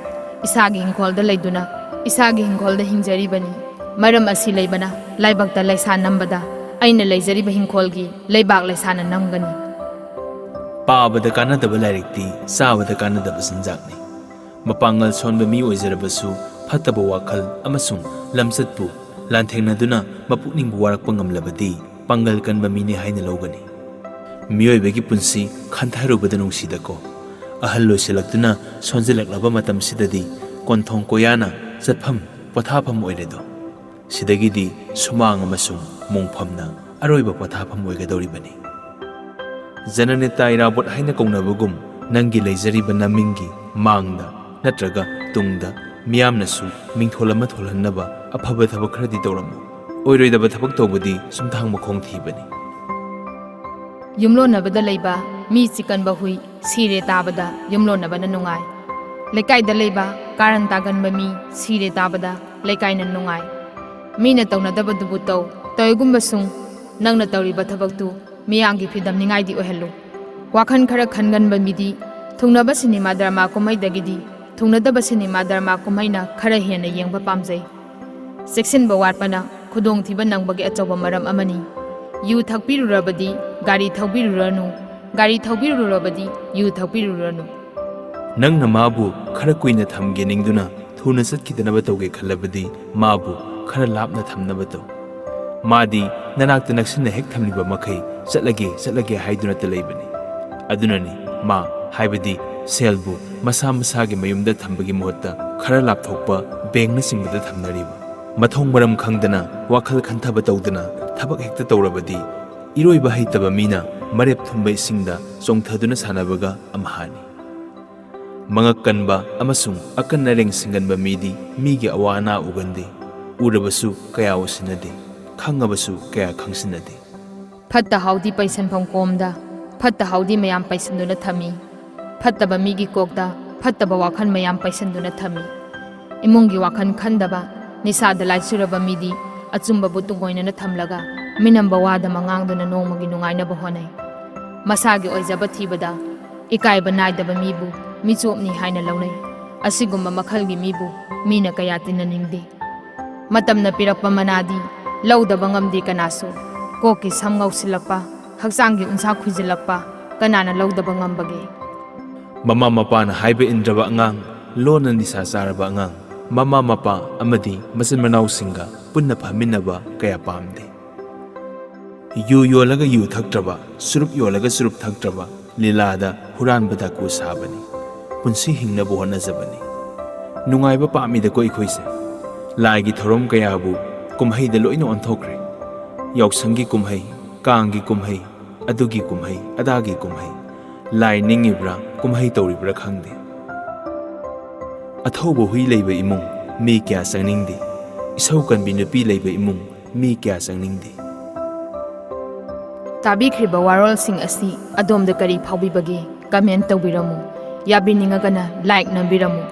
ꯏꯁꯥꯒꯤ ꯏꯪꯈꯣꯜꯗ ꯂꯩꯗꯨꯅ ꯏꯁꯥꯒꯤ ꯏꯪꯈꯣꯜꯗ ꯍꯤꯡꯖꯔꯤꯕꯅꯤ꯫ ꯃꯔꯝ ꯑꯁꯤ ꯂꯩꯕꯅ ꯂꯥꯏꯕꯛꯇ ꯂꯩꯁꯥ ꯅꯝꯕꯗ ꯑꯩꯅ ꯂꯩꯖꯔꯤꯕ ꯏꯪꯈꯣꯜꯒꯤ ꯂꯩꯕꯥꯛ ꯂꯩꯁꯥꯅ ꯅꯝꯒꯅꯤ꯫ ꯄꯥꯕꯗ ꯀꯥꯟꯅꯗꯕ ꯂꯥꯏꯔꯤꯛꯇꯤ ꯆꯥꯕꯗ ꯀꯥꯟꯅꯗꯕ ꯆꯤꯟꯖꯥꯛꯅꯤ꯫ ꯃꯄꯥꯡꯒꯜ ꯁꯣꯟꯕ ꯃꯤ ꯑꯣꯏꯖꯔꯕꯁꯨ ꯐꯠꯇꯕ ꯋꯥꯈꯜ ꯑꯃꯁꯨꯡ ꯂꯝꯆꯠꯄꯨ ꯂꯥꯟꯊꯦꯡꯅꯗꯨꯅ ꯃꯄꯨꯛꯅꯤꯡꯕꯨ ꯋꯥꯔꯛꯄ ꯉꯝꯂꯕꯗꯤ ꯄꯥꯡꯒꯜ ꯀꯟꯕ ꯃꯤꯅꯤ ꯍꯥꯏꯅ ꯂꯧꯒꯅꯤ꯫ ꯃꯤꯑꯣꯏꯕꯒꯤ ꯄꯨꯟꯁꯤ ꯈꯟꯊꯔꯨꯕꯗ ꯅꯨꯡꯁꯤꯗꯀꯣ꯫ ꯑꯍꯜ ꯑꯣꯏꯁꯤꯜꯂꯛꯇꯨꯅ ꯁꯣꯟꯖꯤꯜꯂꯛꯂꯕ ꯃꯇꯝꯁꯤꯗꯗꯤ ꯀꯣꯟꯊꯣꯡ ꯀꯣꯌꯥꯅ ꯆꯠꯐꯝ ꯄꯣꯊꯥꯐꯝ ꯑꯣꯏꯔꯦꯗꯣ꯫ ꯁꯤꯗꯒꯤꯗꯤ ꯁꯨꯃꯥꯡ ꯑꯃꯁꯨꯡ ꯃꯣꯡꯐꯝꯅ ꯑꯔꯣꯏꯕ ꯄꯣꯊꯥꯐꯝ ꯑꯣꯏꯒꯗꯧꯔꯤꯕꯅꯤ꯫ ꯖꯅꯅꯦꯇꯥ ꯏꯔꯥꯕꯣꯠ ꯍꯥꯏꯅ ꯀꯧꯅꯕꯒꯨꯝ ꯅꯪꯒꯤ ꯂꯩꯖꯔꯤꯕ ꯅꯃꯤꯡꯒꯤ ꯃꯥꯡꯗ ꯅꯠꯇ꯭ꯔꯒ ꯇꯨꯡꯗ ꯃꯤꯌꯥꯝꯅꯁꯨ ꯃꯤꯡꯊꯣꯜ ꯑꯃ ꯊꯣꯜꯍꯟꯅꯕ ꯑꯐꯕ ꯊꯕꯛ ꯈꯔꯗꯤ ꯇꯧꯔꯝꯃꯨ꯫ ꯑꯣꯏꯔꯣꯏꯗꯕ ꯊꯕꯛ ꯇꯧꯕꯗꯤ ꯁꯨꯝꯊꯥꯡ ꯃꯈꯣꯡ ꯊꯤꯕꯅꯤ꯫ ꯌꯨꯝꯂꯣꯟꯅꯕꯗ ꯂꯩꯕ ꯃꯤ ꯆꯤꯛꯀꯟꯕ ꯍꯨꯏ ꯁꯤꯔꯦ ꯇꯥꯕꯗ ꯌꯨꯝꯂꯣꯟꯅꯕꯅ ꯅꯨꯡꯉꯥꯏ꯫ ꯂꯩꯀꯥꯏꯗ ꯂꯩꯕ ꯀꯥꯔꯟ ꯇꯥꯒꯟꯕ ꯃꯤ ꯁꯤꯔꯦ ꯇꯥꯕꯗ ꯂꯩꯀꯥꯏꯅ ꯅꯨꯡꯉꯥꯏ꯫ ꯃꯤꯅ ꯇꯧꯅꯗꯕꯗꯨꯕꯨ ꯇꯧ, ꯇꯧꯏꯒꯨꯝꯕꯁꯨꯡ ꯅꯪꯅ ꯇꯧꯔꯤꯕ ꯊꯕꯛꯇꯨ ꯃꯤꯌꯥꯝꯒꯤ ꯐꯤꯗꯝꯅꯤꯉꯥꯏꯗꯤ ꯑꯣꯏꯍꯜꯂꯨ꯫ ꯋꯥꯈꯜ ꯈꯔ ꯈꯟꯒꯟꯕ ꯃꯤꯗꯤ ꯊꯨꯡꯅꯕ ꯁꯤꯅꯦꯃꯥ ꯗ꯭ꯔꯃꯥ ꯀꯨꯝꯍꯩꯗꯒꯤꯗꯤ ꯊꯨꯡꯅꯗꯕ ꯁꯤꯅꯦꯃꯥ ꯗ꯭ꯔꯃꯥ ꯀꯨꯝꯍꯩꯅ ꯈꯔ ꯍꯦꯟꯅ ꯌꯦꯡꯕ ꯄꯥꯝꯖꯩ꯫ ꯆꯦꯛꯁꯤꯟꯕ ꯋꯥꯠꯄꯅ ꯈꯨꯗꯣꯡꯊꯤꯕ ꯅꯪꯕꯒꯤ ꯑꯆꯧꯕ ꯃꯔꯝ ꯑꯃꯅꯤ꯫ ꯌꯨ ꯊꯛꯄꯤꯔꯨꯔꯕꯗꯤ ꯒꯥꯔꯤ ꯊꯧꯕꯤꯔꯨꯔꯅꯨ, ꯒꯥꯔꯤ ꯊꯧꯕꯤꯔꯨꯔꯕꯗꯤ ꯌꯨ ꯊꯛꯄꯤꯔꯨꯔꯅꯨ꯫ ꯅꯪꯅ ꯃꯥꯕꯨ ꯈꯔ ꯀꯨꯏꯅ ꯊꯝꯒꯦ ꯅꯤꯡꯗꯨꯅ ꯊꯨꯅ ꯆꯠꯈꯤꯗꯅꯕ ꯇꯧꯒꯦ ꯈꯜꯂꯕꯗꯤ ꯃꯥꯕꯨ ꯈꯔ ꯂꯥꯞꯅ ꯊꯝꯅꯕ ꯇꯧ꯫ ꯃꯥꯗꯤ ꯅꯅꯥꯛꯇ ꯅꯛꯁꯤꯟꯅ ꯍꯦꯛ ꯊꯝꯂꯤꯕ ꯃꯈꯩ ꯆꯠꯂꯒꯦ, ꯆꯠꯂꯒꯦ ꯍꯥꯏꯗꯨꯅꯇ ꯂꯩꯕꯅꯤ꯫ ꯑꯗꯨꯅꯅꯤ ꯃꯥ, ꯍꯥꯏꯕꯗꯤ ꯁꯦꯜꯕꯨ ꯃꯁꯥ ꯃꯁꯥꯒꯤ ꯃꯌꯨꯝꯗ ꯊꯝꯕꯒꯤ ꯃꯍꯨꯠꯇ ꯈꯔ ꯂꯥꯞꯊꯣꯛꯄ ꯕꯦꯡꯅꯆꯤꯡꯕꯗ ꯊꯝꯅꯔꯤꯕ꯫ ꯃꯊꯣꯡ ꯃꯔꯝ ꯈꯪꯗꯅ ꯋꯥꯈꯜ ꯈꯟꯊꯕ ꯇꯧꯗꯅ ꯊꯕꯛ ꯍꯦꯛꯇ ꯇꯧꯔꯕꯗꯤ ꯏꯔꯣꯏꯕ ꯍꯩꯇꯕ ꯃꯤꯅ ꯃꯔꯦꯞ ꯊꯨꯝꯕ ꯏꯁꯤꯡꯗ ꯆꯣꯡꯊꯗꯨꯅ ꯁꯥꯟꯅꯕꯒ ꯑꯝꯍꯥꯅꯤ꯫ ꯃꯉꯛ ꯀꯟꯕ ꯑꯃꯁꯨꯡ ꯑꯀꯟ ꯑꯔꯦꯡ ꯁꯤꯡꯒꯟꯕ ꯃꯤꯗꯤ ꯃꯤꯒꯤ ꯑꯋꯥ ꯑꯅꯥ ꯎꯒꯟꯗꯦ, ꯎꯔꯕꯁꯨ ꯀꯌꯥ ꯎꯁꯤꯟꯅꯗꯦ, ꯈꯪꯉꯕꯁꯨ ꯀꯌꯥ ꯈꯪꯁꯤꯟꯅꯗꯦ꯫ ꯐꯠꯇ ꯍꯥꯎꯗꯤ ꯄꯩꯁꯟꯐꯝ ꯀꯣꯝꯗ ꯐꯠꯇ ꯍꯥꯎꯗꯤ ꯃꯌꯥꯝ ꯄꯩꯁꯟꯗꯨꯅ ꯊꯝꯃꯤ꯫ ꯐꯠꯇꯕ ꯃꯤꯒꯤ ꯀꯣꯛꯇ ꯐꯠꯇꯕ ꯋꯥꯈꯜ ꯃꯌꯥꯝ ꯄꯩꯁꯟꯗꯨꯅ ꯊꯝꯃꯤ꯫ ꯏꯃꯨꯡꯒꯤ ꯋꯥꯈꯜ ꯈꯟꯗꯕ, ꯅꯤꯁꯥꯗ ꯂꯥꯏꯆꯨꯔꯕ ꯃꯤꯗꯤ ꯑꯆꯨꯝꯕꯕꯨ ꯇꯨꯡꯑꯣꯏꯅꯅ ꯊꯝꯂꯒ ꯃꯤꯅꯝꯕ ꯋꯥꯗ ꯃꯉꯥꯡꯗꯨꯅ ꯅꯣꯡꯃꯒꯤ ꯅꯨꯡꯉꯥꯏꯅꯕ ꯍꯣꯠꯅꯩ꯫ ꯃꯁꯥꯒꯤ ꯑꯣꯏꯖꯕ ꯊꯤꯕꯗ ꯏꯀꯥꯏꯕ ꯅꯥꯏꯗꯕ ꯃꯤꯕꯨ ꯃꯤꯆꯣꯞꯅꯤ ꯍꯥꯏꯅ ꯂꯧꯅꯩ꯫ ꯑꯁꯤꯒꯨꯝꯕ ꯃꯈꯜꯒꯤ ꯃꯤꯕꯨ ꯃꯤꯅ ꯀꯌꯥ ꯇꯤꯟꯅꯅꯤꯡꯗꯦ꯫ ꯃꯇꯝꯅ ꯄꯤꯔꯛꯄ ꯃꯅꯥꯗꯤ ꯂꯧꯗꯕ ꯉꯝꯗꯦ ꯀꯅꯥꯁꯨ꯫ ꯀꯣꯛꯀꯤ ꯁꯝ ꯉꯧꯁꯤꯜꯂꯛꯄ, ꯍꯛꯆꯥꯡꯒꯤ ꯎꯟꯁꯥ ꯈꯨꯏꯖꯤꯜꯂꯛꯄ ꯀꯅꯥꯅ ꯂꯧꯗꯕ ꯉꯝꯕꯒꯦ? ꯃꯃꯥ ꯃꯄꯥꯅ ꯍꯥꯏꯕ ꯏꯟꯗ꯭ꯔꯕ ꯑꯉꯥꯡ, ꯂꯣꯟꯅ ꯅꯤꯁꯥ ꯆꯥꯔꯕ ꯑꯉꯥꯡ, ꯃꯃꯥ ꯃꯄꯥ ꯑꯃꯗꯤ ꯃꯆꯤꯟ ꯃꯅꯥꯎꯁꯤꯡꯒ ꯄꯨꯟꯅ ꯐꯝꯃꯤꯟꯅꯕ ꯀꯌꯥ ꯄꯥꯝꯗꯦ꯫ ꯌꯨ ꯌꯣꯜꯂꯒ ꯌꯨ ꯊꯛꯇ꯭ꯔꯕ, ꯆꯨꯔꯨꯞ ꯌꯣꯜꯂꯒ ꯆꯨꯔꯨꯞ ꯊꯛꯇ꯭ꯔꯕ, ꯂꯤꯂꯥꯗ ꯍꯨꯔꯥꯟꯕ ꯗꯥꯀꯨ ꯁꯥꯕꯅꯤ꯫ ꯄꯨꯟꯁꯤ ꯍꯤꯡꯅꯕ ꯍꯣꯠꯅꯖꯕꯅꯤ꯫ ꯅꯨꯡꯉꯥꯏꯕ ꯄꯥꯝꯃꯤꯗꯀꯣ ꯑꯩꯈꯣꯏꯁꯦ꯫ ꯂꯥꯏꯒꯤ ꯊꯧꯔꯝ ꯀꯌꯥꯕꯨ ꯀꯨꯝꯍꯩꯗ ꯂꯣꯏꯅ ꯑꯣꯟꯊꯣꯛꯈ꯭ꯔꯦ꯫ ꯌꯥꯎꯁꯪꯒꯤ ꯀꯨꯝꯍꯩ, ꯀꯥꯡꯒꯤ ꯀꯨꯝꯍꯩ, ꯑꯗꯨꯒꯤ ꯀꯨꯝꯍꯩ, ꯑꯗꯥꯒꯤ ꯀꯨꯝꯍꯩ꯫ ꯂꯥꯏ ꯅꯤꯡꯉꯤꯕ꯭ꯔꯥ, ꯀꯨꯝꯍꯩ ꯇꯧꯔꯤꯕ꯭ꯔꯥ ꯈꯪꯗꯦ꯫ ꯑꯊꯧꯕ ꯍꯨꯏ ꯂꯩꯕ ꯏꯃꯨꯡ ꯃꯤ ꯀꯌꯥ ꯆꯪꯅꯤꯡꯗꯦ꯫ ꯏꯁꯧ ꯀꯟꯕꯤ ꯅꯨꯄꯤ ꯂꯩꯕ ꯏꯃꯨꯡ ꯃꯤ ꯀꯌꯥ ꯆꯪꯅꯤꯡꯗꯦ꯫ ꯇꯥꯕꯤꯈ꯭ꯔꯤꯕ ꯋꯥꯔꯣꯜꯁꯤꯡ ꯑꯁꯤ ꯑꯗꯣꯝꯗ ꯀꯔꯤ ꯐꯥꯎꯕꯤꯕꯒꯦ? ꯀꯃꯦꯟ ꯇꯧꯕꯤꯔꯝꯃꯨ꯫ ꯌꯥꯕꯤꯅꯤꯡꯉꯒꯅ like ꯅꯝꯕꯤꯔꯝꯃꯨ꯫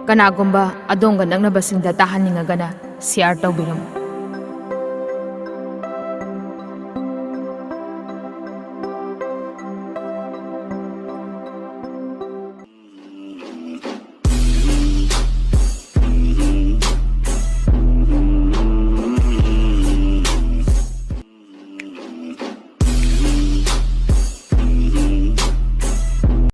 ꯀꯅꯥꯒꯨꯝꯕ ꯑꯗꯣꯝꯒ ꯅꯛꯅꯕꯁꯤꯡꯗ ꯇꯥꯍꯟꯅꯤꯡꯉꯒꯅ share ꯇꯧꯕꯤꯔꯝꯃꯨ꯫